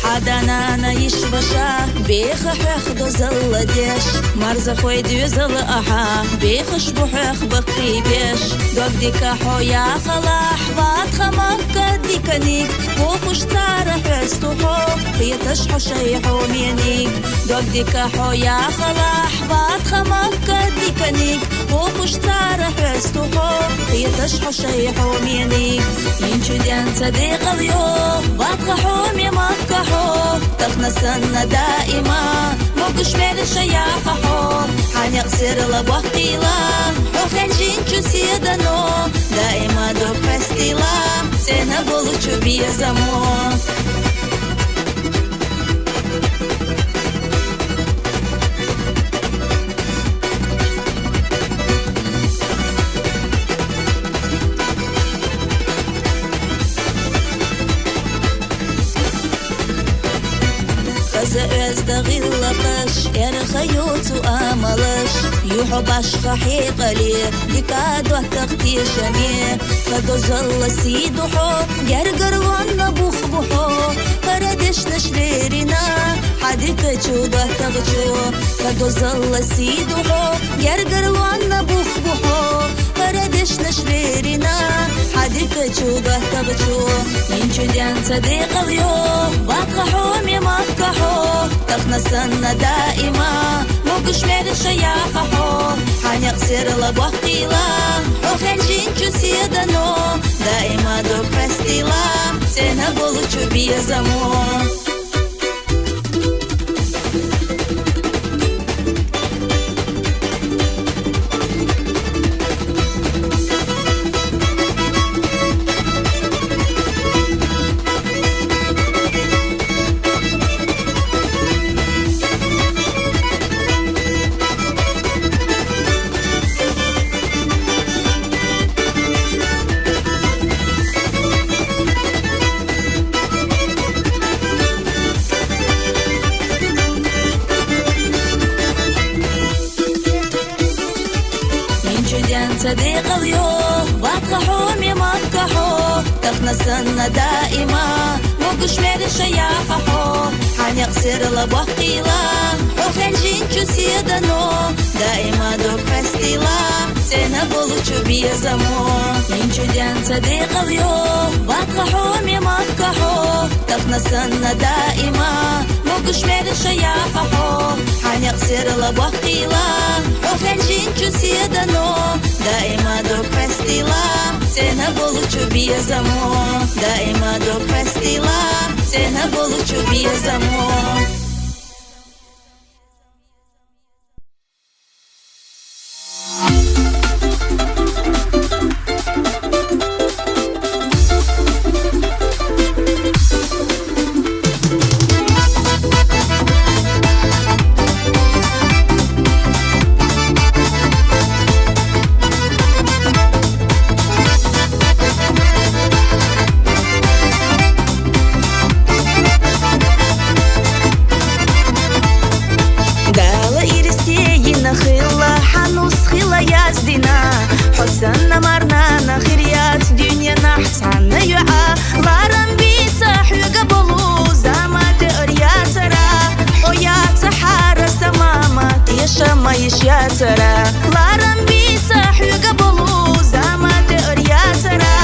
Хьада-нана, йиша-ваша, беха хьох дозалла деш, марзахой доьзал ахьа, бехаш бу хьох баккхий беш. Дог дика хьо яхалахь, ватха Макка диканиг, бохуш цара хьоьсту хьо, кхеташ хьо шай хьомениг. Дог дика хьо яхалахь, ватха Макка диканиг, бохуш цара хьоьсту хьо, кхеташ хьо шай хьомениг. Йинчу денца декъал йо, ватха хьоме Макка хьо, тахана санна даима, могуш мел ша яха хьо. Хьан некъ серла боккхийла, хьо хьежжинчу седано, даима дог хьестийла, цӀена болчу безамо. Хаза оьзда гӀиллакхаш, эрха йоцу амалаш, ю хьо башха хьекъале, дика доттагӀа тешаме. Хьан дозалла сий ду хьо, гергарлонна бух бу хьо, хӀара дешнаш лерина, хьан дикачу доттагӀчу. Хьан дозалла сий ду хьо, гергарлонна бух бу хьо, хӀара дешнаш лерина, хьан дикачу доттагӀчу. Йинчу денца декъал йо, ватха хьоме Макка хьо, тахана санна даима, могуш мел ша яха хьо. Хьан некъ серла боккхийла, хьо хьежжинчу седано, даима дог хьестийла, цӀена болчу безамо. Йинчу денца декъал йо, ватха хьоме Макка хьо, тахана санна даима, мо Гушмера ша яха хьо, хьан некъ серала баккхийла, хьо хаьржинчу седано, даима дог къастийла, цӀена болчу безамо. Минчу ден ца декъал йо, ватха хьо, ме Макка хьо, тахна санна даима, мо гушмера ша яха хьо, хьан некъ серала баккхийла, хьо хаьржинчу седано, даима дог къастийла, цӀена болчу безамо. Даима дог къастийла, цӀена болчу безамо. Дала ирсе йина хилла, хьан нус хила яздина, хьо санна марнана хир яц дуьненахь цхьанна юьхьа. Ларам бийца хьоьга болу заман тӀе ар яцара, хьо яцахьара сан мама, теша ма йиш яцара. Ларам бийца хьоьга болу заман тӀе ар яцара,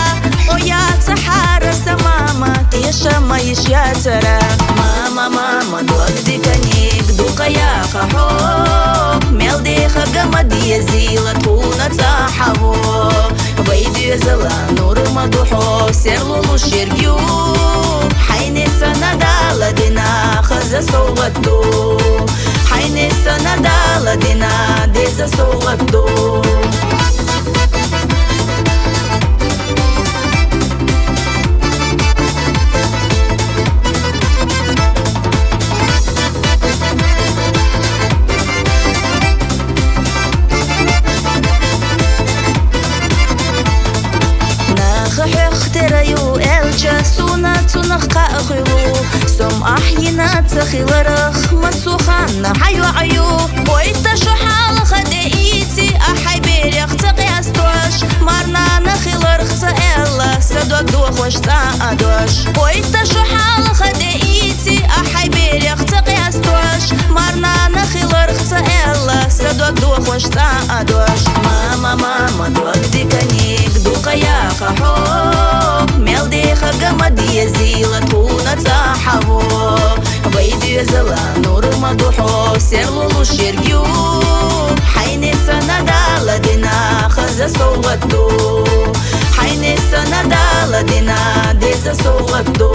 хьо яцахьара сан мама, теша ма йиш яцара. Мама, мама, дог диканиг дукха яха хьо, мел деха гама дезийла тхуна цӀа хьаво. Вай доьзала нур ма ду хьо, серло луш ерг ю. Хьайне санна Дала дина хаза совгӀат ду. Хьайне санна Дала дина деза совгӀат ду. Наха хьох тера ю аьлча, суна цунах кхаъ хуьлу. Со ма ахь йина ца хиларах, массо а ханна хьан йоӀ ю. Ойта шу хьалха тӀеийци, ахь хьай берех ца къастош, марнана хиларх ца аьлла, са дог дохош цӀа а дош. Ойта шу хьалха тӀеийци, ахь хьай берех ца къастош, марнана хиларх ца аьлла, са дог дохош цӀа а дош. Мама, мама, дог диканиг дукха яха хьо, мел деха гама дезийла тхуна цӀа хьаво. Вай доьзала нур ма ду хьо, серло луш ерг ю. Хьайне санна Дала дина хаза совгӀат ду. Хьайне санна Дала дина деза совгӀат ду.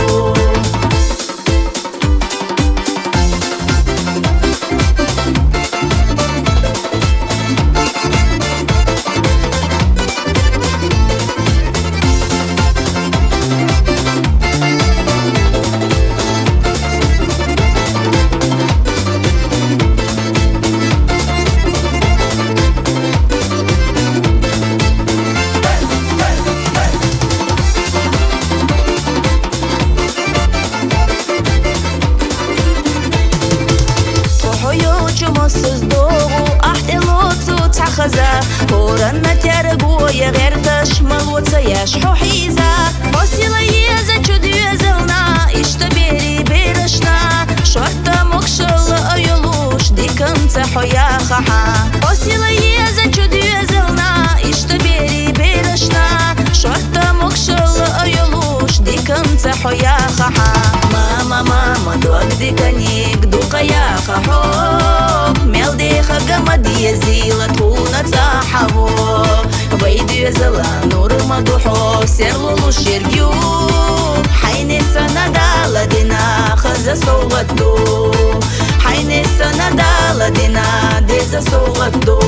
Тхо хьо йолчу массаза догӀу, ахь тӀелоцу цхьа хаза. ХӀоранна терго я гӀерташ, мало ца еш хьо хьийза. Хьо сила езачу доьзална, иштта бери берашна, шортта могашалла а йолуш, диканца хьо яхахьа. Хьо сила езачу доьзална, иштта бери берашна, шортта могашалла а йолуш, диканца хьо яхахьа. Мама, мама, дог диканиг дукха яха хьо, мел деха гама дезийла тхуна цӀа хьаво. Вай доьзала нур ма ду хьо, серло луш ерг ю. Хьайне санна Дала дина хаза совгӀат ду. Хьайне санна Дала дина деза совгӀат ду.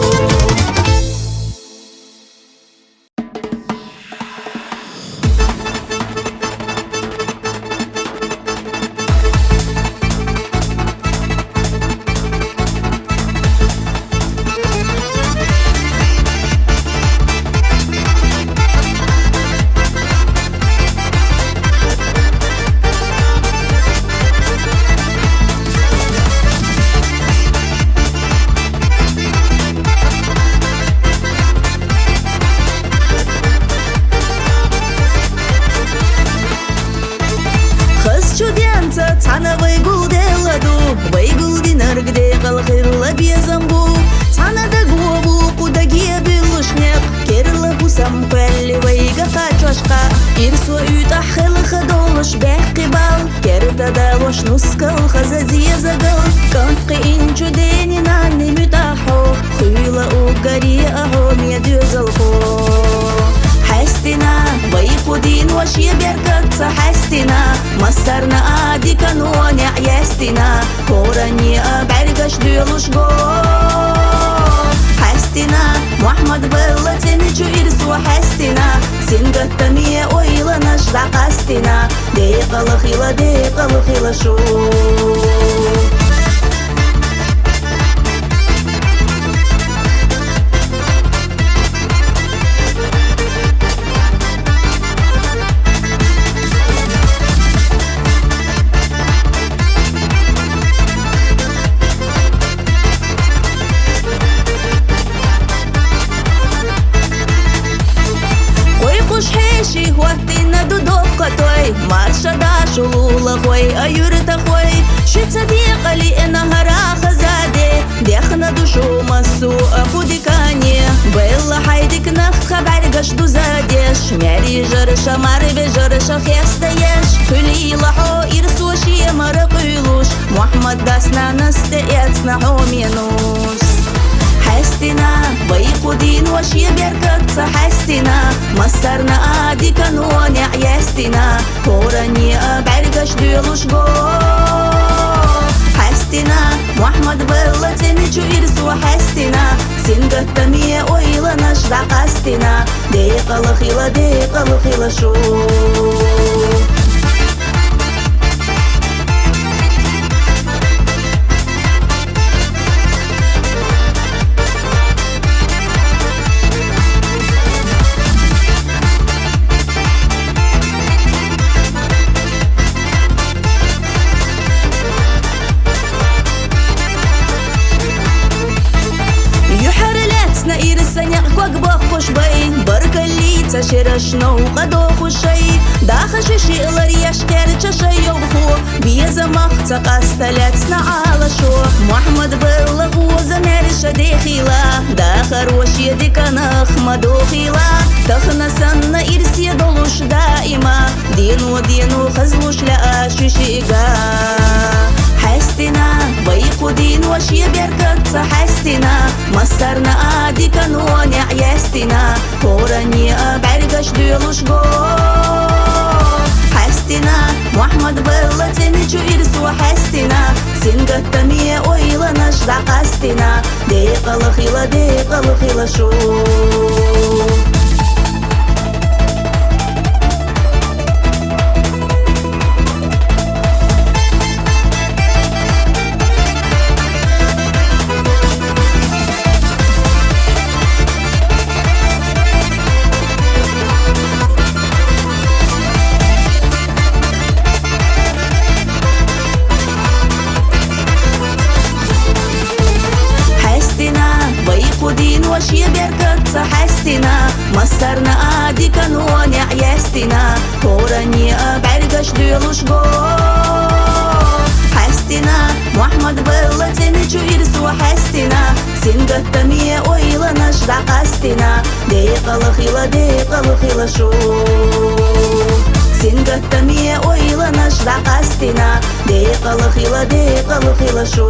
Ирсо уьйтӀахь хелха долуш баьккхи бал, керта далош нускал хаза зезагал, кӀант кхиинчу дени-нанни муьтӀахь хьо, хуьйла уггаре а хьо, ме доьзалхо. Хьаьстина, вай кху дийнаш шен беркатца хьаьстина, массарна а дикано неӀ яьстина, хӀоранне а бӀаьргаш доьлуш го. Хьаьстина, Мухьаммад-Белла цӀеначу ирсо хьаьстина, сингаттаме ойланаш дӀакъастина, декъала хила, декъала хила шу. Кхойкхуш хьеший хӀоттийна ду доккха той, марша дашулула хой, а юьртахой, шуьца декъалиъна хӀара хаза де, дехна ду шу массо а кху дикане. Белла хьай диканах тха бӀаьргаш дуза деш, маьрий жарша, марвей жарша хеста еш, хуьлийла хьо ирсо шен мара къуьйлуш, Мухьаммад дас-нанас тӀеэцна хьо менуш. Хьаьстина, вай кху дийнаш шен беркатца хьаьстина, массарна а дикано неӀ яьстина, хӀоранне а бӀаьргаш доьлуш го. Хьаьстина, Мухьаммад-Белла цӀеначу ирсо хьаьстина, сингаттаме ойланаш дӀакъастина, декъала хила, декъала хила шу. Юьхьар лаьцна ирса некъ ког боккхуш бай, баркаллица шераш новкъа дохуш шай, даха ши шиълар еш кхерча шай йовхо, безамах ца къаста лаьцна Ӏалашо. Мухьаммад-Белла гӀоза маьрша дехийла, дахаро шен диканах ма дохийла, тахана санна ирсе долуш даима, дено-дено хазлуш лаьа шуьшига. Хьаьстина, вай кху дийнаш шен беркатца хьаьстина, массарна а дикано неӀ яьстина, хӀоранне а бӀаьргаш доьлуш го. Хьаьстина, Мухьаммад-Белла цӀеначу ирсо хьаьстина, сингаттаме ойланаш дӀакъастина, декъала хила, декъала хила шу. Хьаьстина, вай кху дийнаш шен беркатца хьаьстина, массарна а дикано неӀ яьстина, хӀоранне а бӀаьргаш доьлуш го. Хьаьстина, Мухьаммад-Белла цӀеначу ирсо хьаьстина, сингаттаме ойланаш дӀакъастина, декъала хила, декъала хила шу. Сингаттаме ойланаш дӀакъастина, декъала хила, декъала хила шу.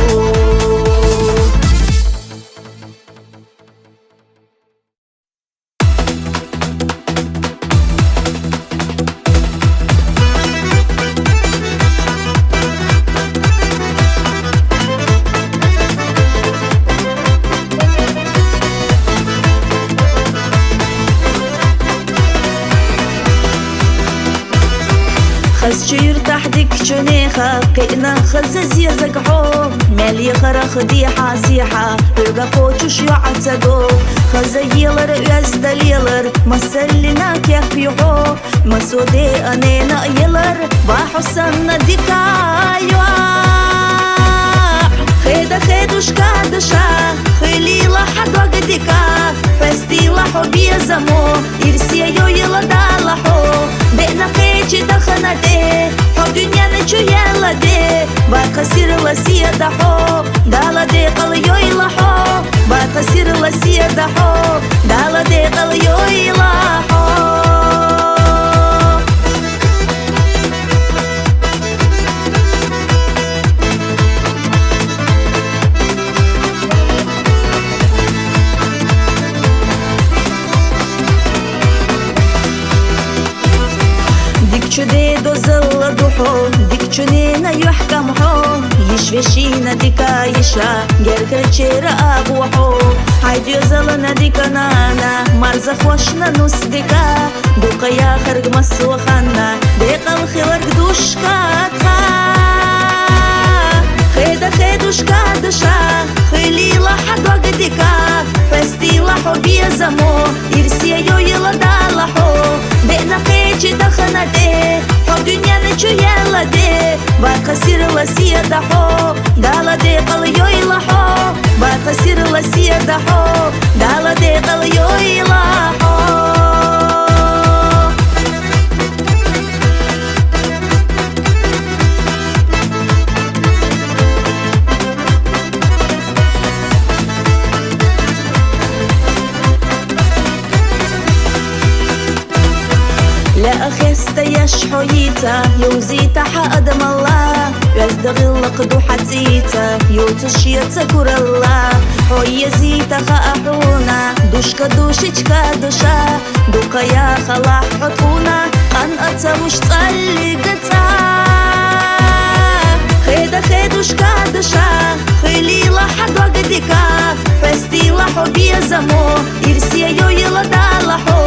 Хазчу юьртахь дикачу нехан кхиъна хаза зезаг хьо, мел яхарах дехьа-сехьа, хьоьга кхочуш йоӀ ца до. Хаза елар, оьзда лелар, масаллина кеп ю хьо, массо де а нена а елар, ва хьо санна дика йоӀ. Хеда хедуш кадаша, хуьлийла хьан дог дика, хьестийла хьо безамо, ирсе йойла Дала хьо, беъна кхечи тахана де, хьо дуьнен чу яьлла де, баркха сирла седа хьо, Дала декъал йойла хьо, баркха сирла седа хьо, Дала декъал йойла хьо. Хьо дика чунена юхь кӀам хьо, йиш вешийна дика йиша, гергара чера агӀо хьо. Хьайда йозална дика нана, марза хошна нус дика, дукха яхарг массо ханна, декъал хиларг душка тха. Хеда хедушка дыша, хилила хьа дог дика, хьестила хьо безамо, ирсе йойла Дала хьо, деъна кхечи дахана де, хьо дуьнен чу яла де, бакъ сирла седа хьо, Дала декъал йойла хьо, бакъ сирла седа хьо, Дала декъал йойла хьо. Лаьа хестаяш хьо йийца, йовзийта хьа адамалла, оьзда гӀиллакх ду хьа цӀийца, йоцу шеца куралла. Хьо езийта хаьа хьуна, душка душечка дыша, дукха яхалахь хьо тхуна, къан а ца луш цӀаллига цӀа. Хеда хедушка дыша, хилила хьа дог дика, хьестила хьо безамо, ирсе йойла Дала хьо,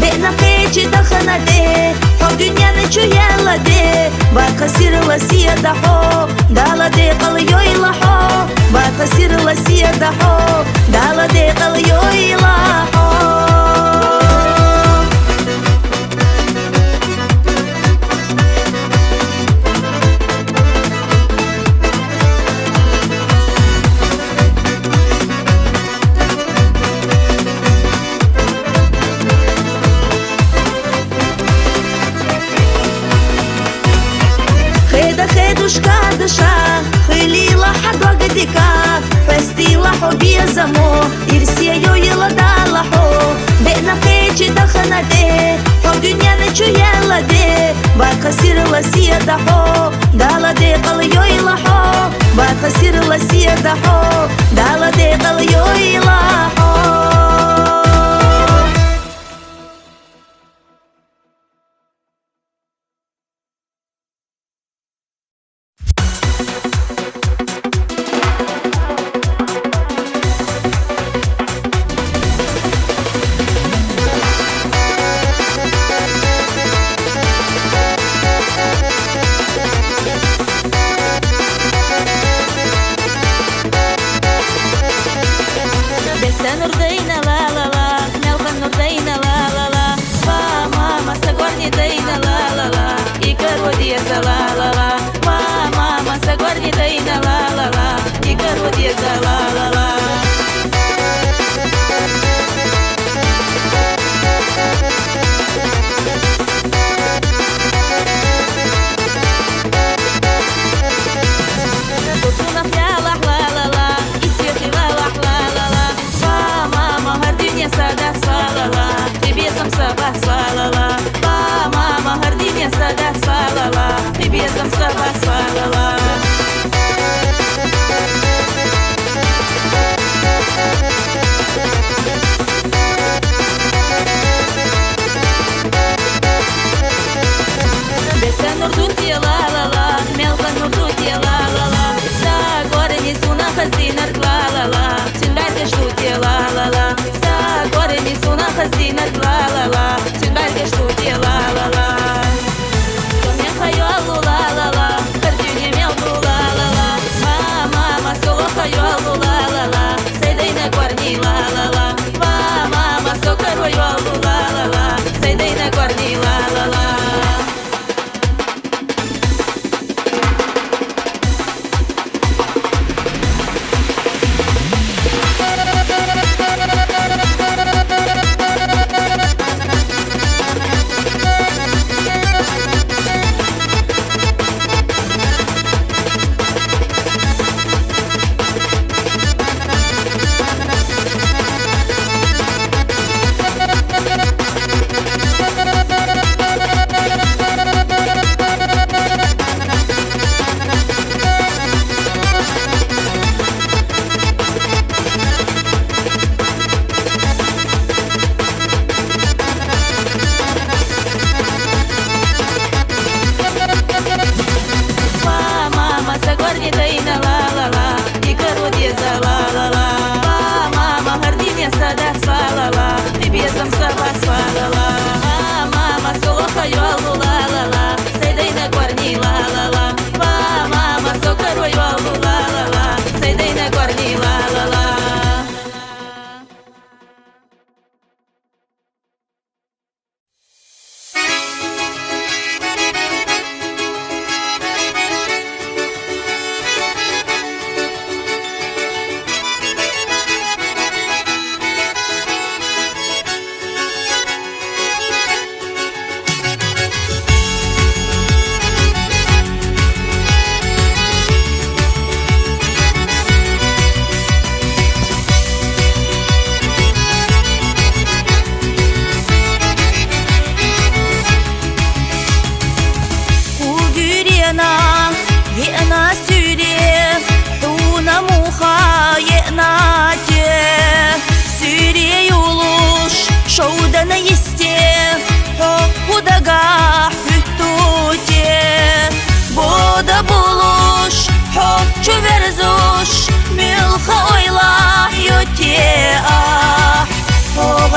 деъна кхечи дахана де, хьо дуьнен чу яла де, бакъ сирла седа хьо, Дала декъал йойла хьо, бакъ сирла седа хьо, Дала декъал йойла хьо. Хеда хедушка дыша, хилила хьа дог дика, хьестила хьо безамо, ирсе йойла Дала хьо, деъна кхечи дахана де, хьо дуьнен чу яла де, бакъ сирла седа хьо, Дала декъал йойла хьо, бакъ сирла седа хьо, Дала декъал йойла хьо. Бетта нур дайна ла-ла-ла, мелхан нур дайна ла-ла-ла. Ва, мама, са гуарни дайна ла-ла-ла. Икар ва деза ла-ла-ла. Ва, мама, са гуарни дайна ла-ла-ла. Икар ва деза ла-ла-ла. Со цунах ялахь ла-ла-ла, и светлый валахь ла-ла-ла. Ва, мама, хӀара дуьне са дас ла-ла-ла, и безам са бас ла-ла-ла. Ва, мама, хӀара дуьне са дас ла-ла-ла, и безам са бас ла-ла-ла. Бетта нур ду те ла-ла-ла, мелхан нур ду те ла-ла-ла. Са гуарни суна хаздинарг ла-ла-ла, цуьн бӀаьргаш ду те ла-ла-ла. Са гуарни суна хаздинарг ла-ла-ла, цуьн бӀаьргаш ду те ла-ла-ла. Со мел хайоалу ла-ла-ла, хӀара дуьне мел ду ла-ла-ла. Ва, мама, со лоха йоалу ла-ла-ла, сай дайна гуарни ла-ла-ла. Ва, мама, со каро йоалу ла-ла-ла, сай дайна гуарни ла-ла-ла.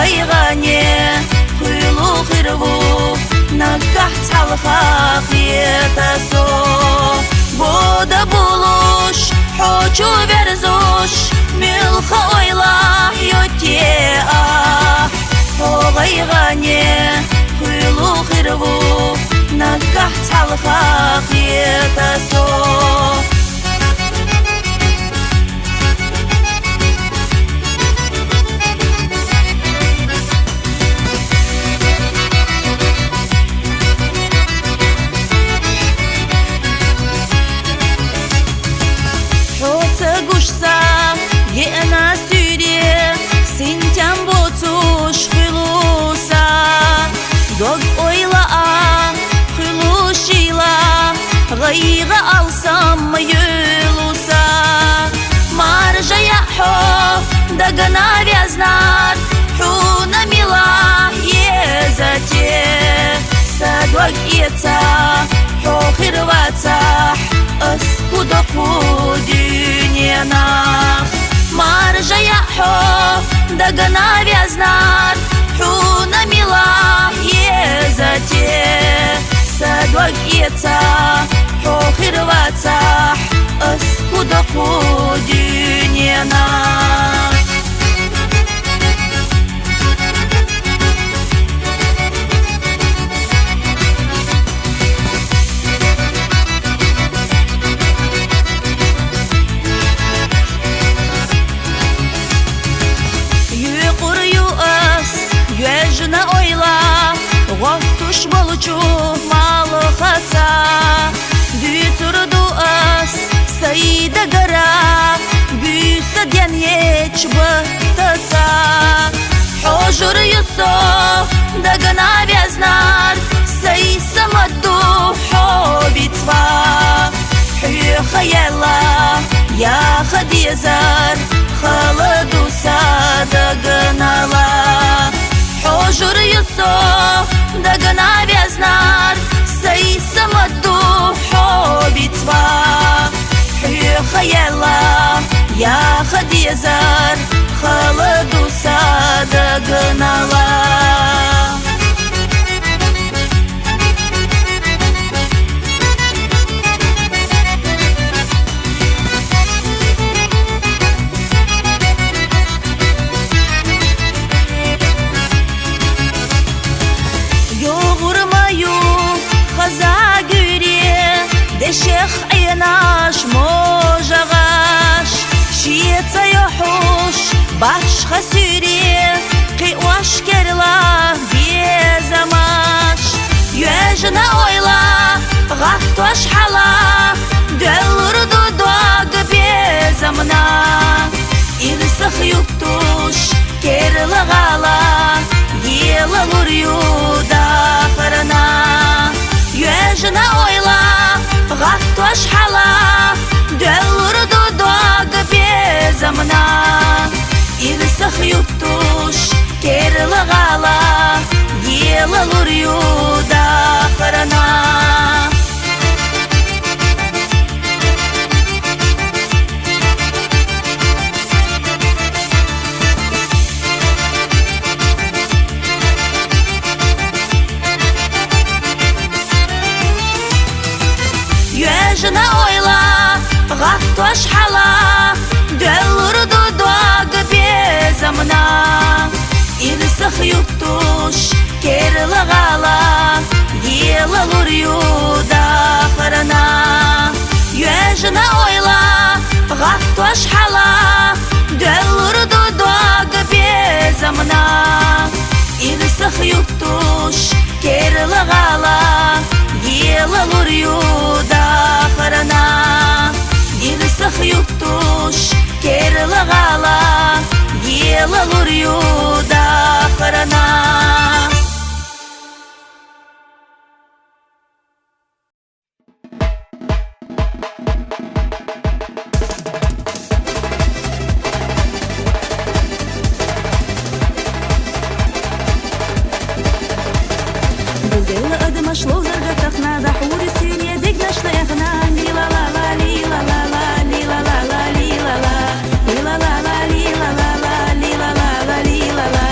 ГӀалгӀайгӀане хуьлу хир ву, наггахь цхьалха хета со. Бода булуш хьо чу верзуш, муьлха ойла йо те ахь. Хьо гӀайгӀане хуьлу хир ву, наггахь цхьалха хета со. Хьо ца гуш са, еана суьре, синтем боцуш хуьлу са. Дог-ойла а хуьлушийла, гӀайгӀа алсам юьлу са. Маржа яхь хьо, дагана вязнар, хьуна мила еза те. Са дог эца, хьо хир вацахь, ас хӀу до кху дуьненахь. Маржа яхь хьо, дагана вязнар, хьуна мила еза те. Са дог эца, хьо хир вацахь, ас хӀу до кху дуьненахь. Юкъур ю ас, йоьжна ойла, гӀоттуш болчу малхаца. Дуьйцур ду ас сай дагара, буьйса денъечу баттаца. Хьожур ю со, дагана вязнар, сай самаду хьо вицва. Хьоьха яьлла яха дезар, хала ду са даганала. Хьожур ю со, дагана вязнар, сай самаду хьо вицва. Хьоьха яьлла яха дезар, хала ду са даганала. ЙогӀур ма ю хаза гуьре, дешех Ӏенаш, можагӀаш, шеца йохьуш башха суьре, кхиош керла безамаш. Йоьжна ойла гӀаттош хьала, доьллур ду дог безамна. Ирсах юттуш керла гӀала, елалур ю дахарна. Йоьжна ойла гӀаттош хьала, доьллур ду дог безамна. Ирсах юттуш керла гӀала, елалур ю дахарна. Йоьжна ойла гӀаттош хьала, доьллур ду дог безамна. Ирсах юттуш керла гӀала, елалур ю дахарна. Йоьжна ойла гӀаттош хьала, доьллур ду дог безамна. Ирсах юттуш керла гӀала, елалур ю дахарна. Ирсах юттуш керла гӀала, елалур ю дахарна. Бугелла адамаш ловзар гатахна, дахьури суьне дегнашна эхна, ли-ла-ла-ла, ли-ла-ла-ла, ли-ла-ла-ла, ли-ла-ла, ли-ла-ла-ла, ли-ла-ла-ла, ли-ла-ла-ла, ли-ла-ла.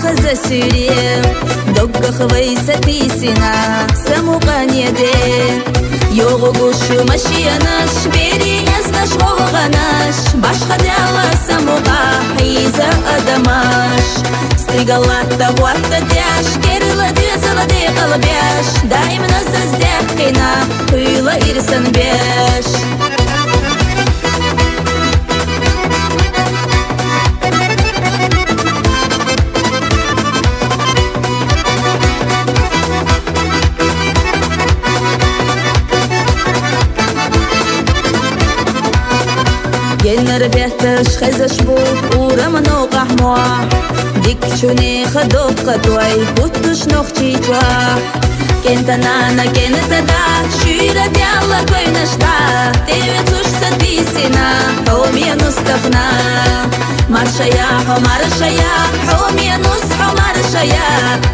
Хаза сире, доггах вай сатийсина, са мукъане де. Йогъугуш машинаш, беринезнаш гъовгъанаш, башха дала са мукъа хьийза адамаш. Стигалатта гъоттадеш, керла дезала декъалбеш, даимна заз дехкина, хуйла ирсан беш. Геннара бетташ хезаш бу урам нокъахь мохь, дикачунеха доккха той, хӀуттуш нохчий чохь. КӀентан нана кӀентан да, шуьйра даьлла койнаш да, тӀеоьцуш сатийсина, хьо менус тахана. Маршая, хьо маршая, хьо менус, хьо маршая,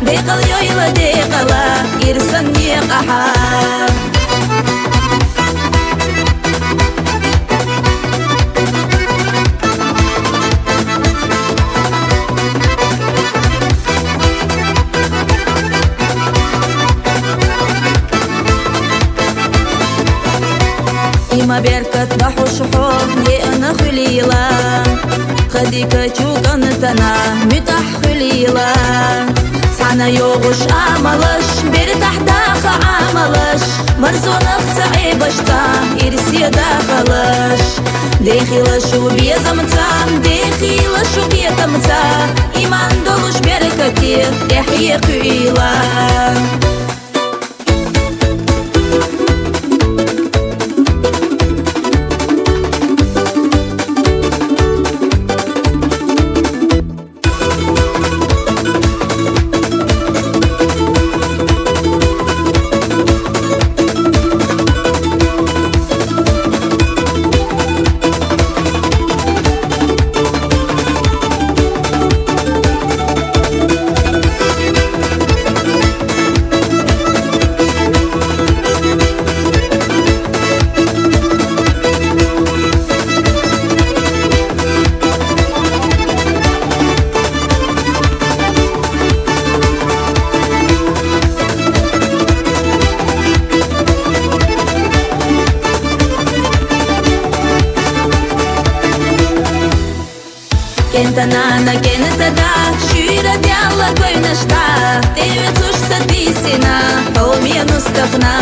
декъал йойла декъала, ирсан некъахьа. Има беркат бахьуш хьо, еана хуьлийла. Хадика чу кӀантана муьтӀахь хуьлийла. Цхьана йогӀуш амалаш, бертахь даха Ӏамалаш, марзонах ца Ӏебашца, ирсе дахалаш. Дехила шу безамца, дехила шу кхетамца, иман долуш беркате тӀехье кхуьйла. КӀентан нана кӀентан да, шуьйра даьлла гойнаш да, тӀеоьцуш сатийсина, хьо менус тахана.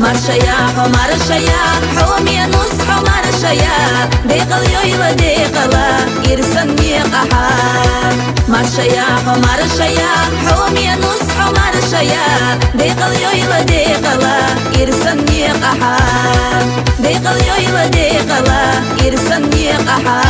Маршая, хьо маршая, хьо менус, хьо маршая, декъал йойла декъала, ирсан некъахьа. Маршая, хьо маршая, хьо менус, хьо маршая, декъал йойла декъала, ирсан некъахьа. Декъал йойла декъала, ирсан некъахьа.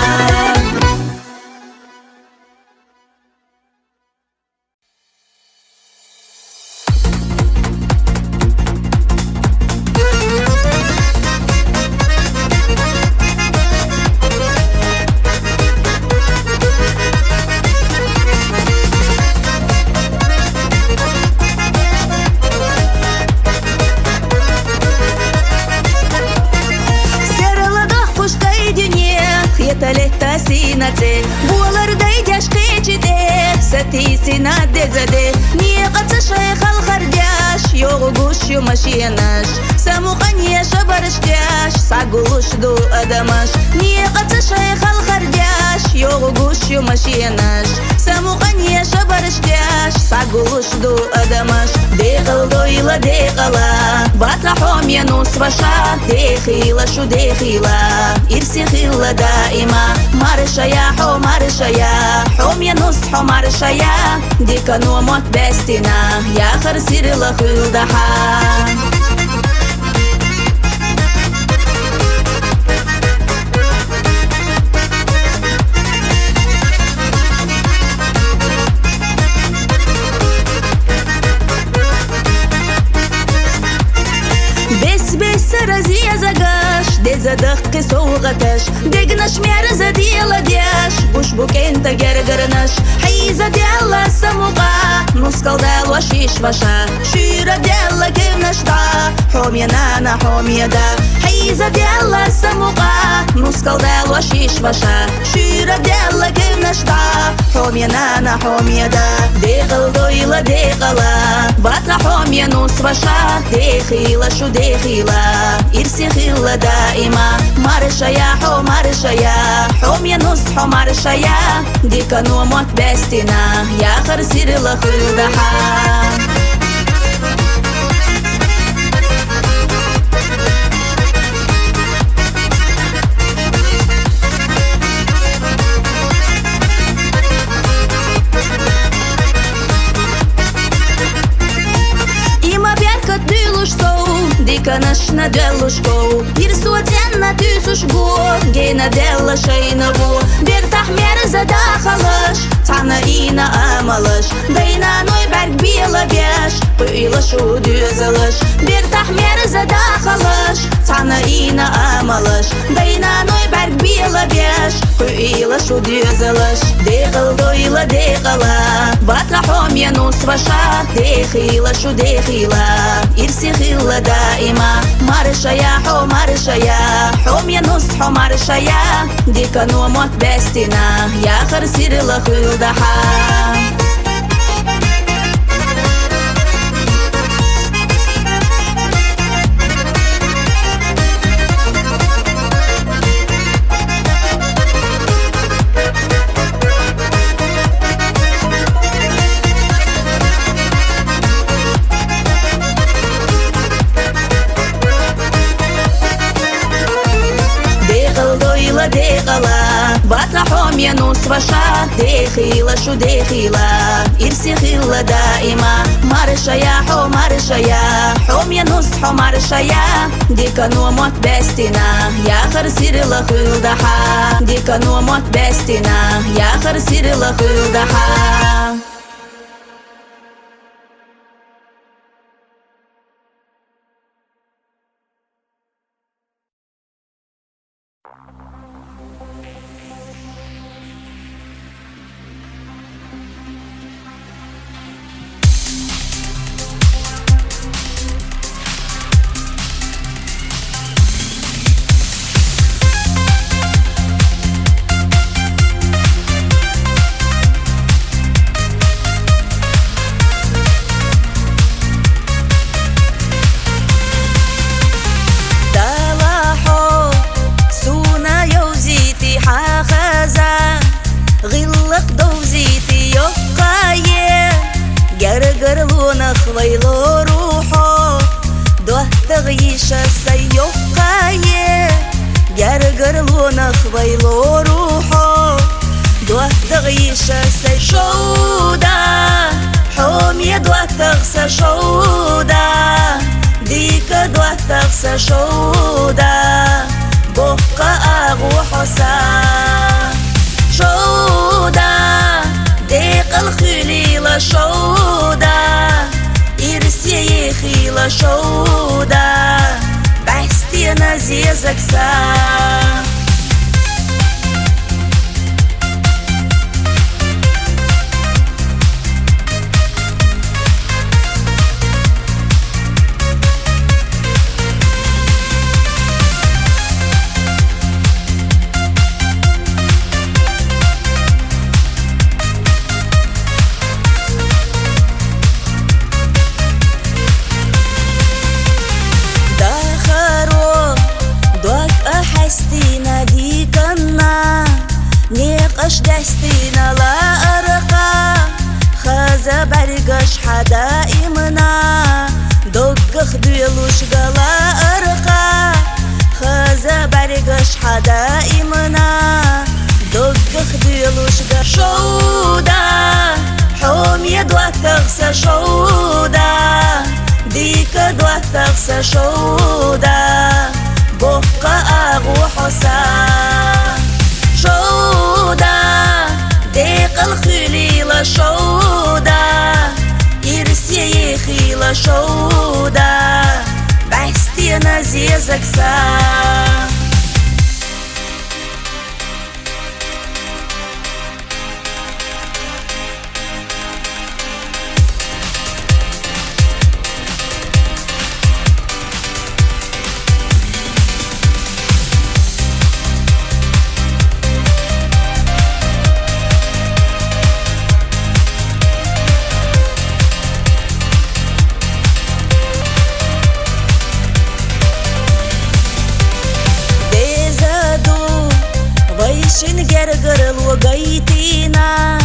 Серла дахкуш кхайдине, хеталетта сина цӀе, болар дайдеш кхечи тӀе, сатийсина деза де, некъаца шай халхар деш, йогӀу гуш ю машенаш, самукъане шабарш деш, сагулуш ду адамаш, некъаца шай халхар деш, йогӀу гуш ю машенаш, самукъане шабарш деш, сагулуш ду адамаш, декъал дойла декъала, ватла хьо менус ваша, дехила шу дехила, ирсе хилла даима, маршая, хьо маршая, хьо менус, хьо маршая, дика номот бестина, яхар сирла хуьлда хьа. Бес-бесара зезагаш, Деза дахкий совгӀаташ, дегнаш мерза деладеш, гуш бу кӀентӀа гергарнаш, хьийза даьлла са мукъа, нускал далош йиш ваша, шуьйра даьлла кевнаш дӀа, хьоме нана, хьоме да, хьийза даьлла са мукъа, нускал далош йиш ваша, шуьйра даьлла кевнаш дӀа, хьоме нана, хьоме да. Декъала дойла, декъала, ватӀа хьоме нус ваша, дехийла шу, дехийла, ирсе хилла даима. Маршая хьо, маршая, хьоме нус хьо, маршая, дика мотт баьстина, яхар сирла хуьлда хьа. Има беркат дуьлуш сов, диканашна доьллуш ков, ирсо цӀенна туьйсуш го, гена даьлла шайна во. Бертахь мерза дахалаш, цхьана ийна амалаш, дай-наной бӀарг белабеш, кхуьийла шу доьзалаш. Бертахь мерза дахалаш, цхьана ийна амалаш, дай-наной бӀарг белабеш, кхуьийла шу доьзалаш. Декъала дойла, декъала, ватӀа хьоме нус ваша, дехийла шу, дехийла, ирсе хилла даима. Маршая хьо, маршая, хьоме нус хьо, маршая, дика мотт баьстина, яхар сирла хуьлда хьа. Декъала дойла, декъала, ватӀа хьоме нус ваша, дехийла шу, дехийла, ирсе хилла даима. Маршая хьо, маршая, хьоме нус хьо, маршая, дика мотт баьстина, яхар сирла хуьлда хьа. Дика мотт баьстина, яхар сирла хуьлда хьа. Далла хьо суна йовзийти хьан хаза, гӀиллакх довзийти йоккхае, гергарлонах вай лору хьо, доттагӀа йиша сай йоккхае, гергарлонах вай лору хьо, доттагӀа йиша сай шовда, хьоме доттагӀа са шовда, дика доттагӀа са шовда, боккха агӀо хьо са шовда, декъала хуьлийла шовда, ирсе ехийла шовда, баьстина зезаг са. Дахаро дог а хьаьстина диканна, некъаш даьстина лааркъа, хаза бӀаргаш хьа даимна, доггах доьлуш га лааркъа, хаза бӀаргаш хьа даимна, доггах доьлуш га шовда, хьоме доттагӀа са шовда, дика доттагӀа са шовда, боккха агӀо хьо са шовда, декъала хуьлийла шовда, ирсе ехийла шовда, баьстина зезаг са. Даггара логайтина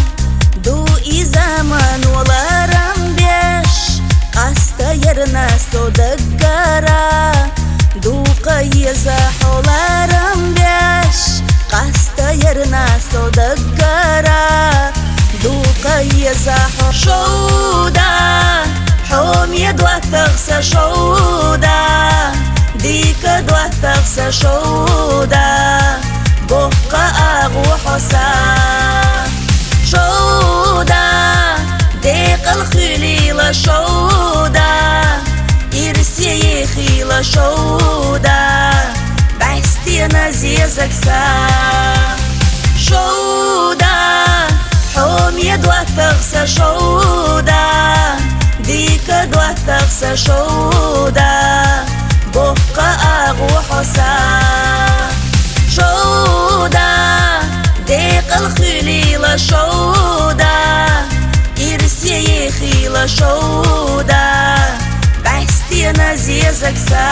ду иза ма ноларам беш, къаста ярна со даггара. Дукха еза хьоларам беш, къаста ярна со даггара. Дукха еза хьо шоуда, хьоме доттагӀа са шоуда, дика доттагӀа са шоуда. Боккха агӀо хьо са шоуда, декъал хуьлийла шоуда, ирсе ехийла шоуда, бӀаьстена зезаг са шоуда, хьоме доттагӀа са шоуда, дика доттагӀа са шоуда. Боккха агӀо хьо са шоуда, декъал хуьлийла шоуда, ирсе ехийла шоуда, бӀаьстена зезаг са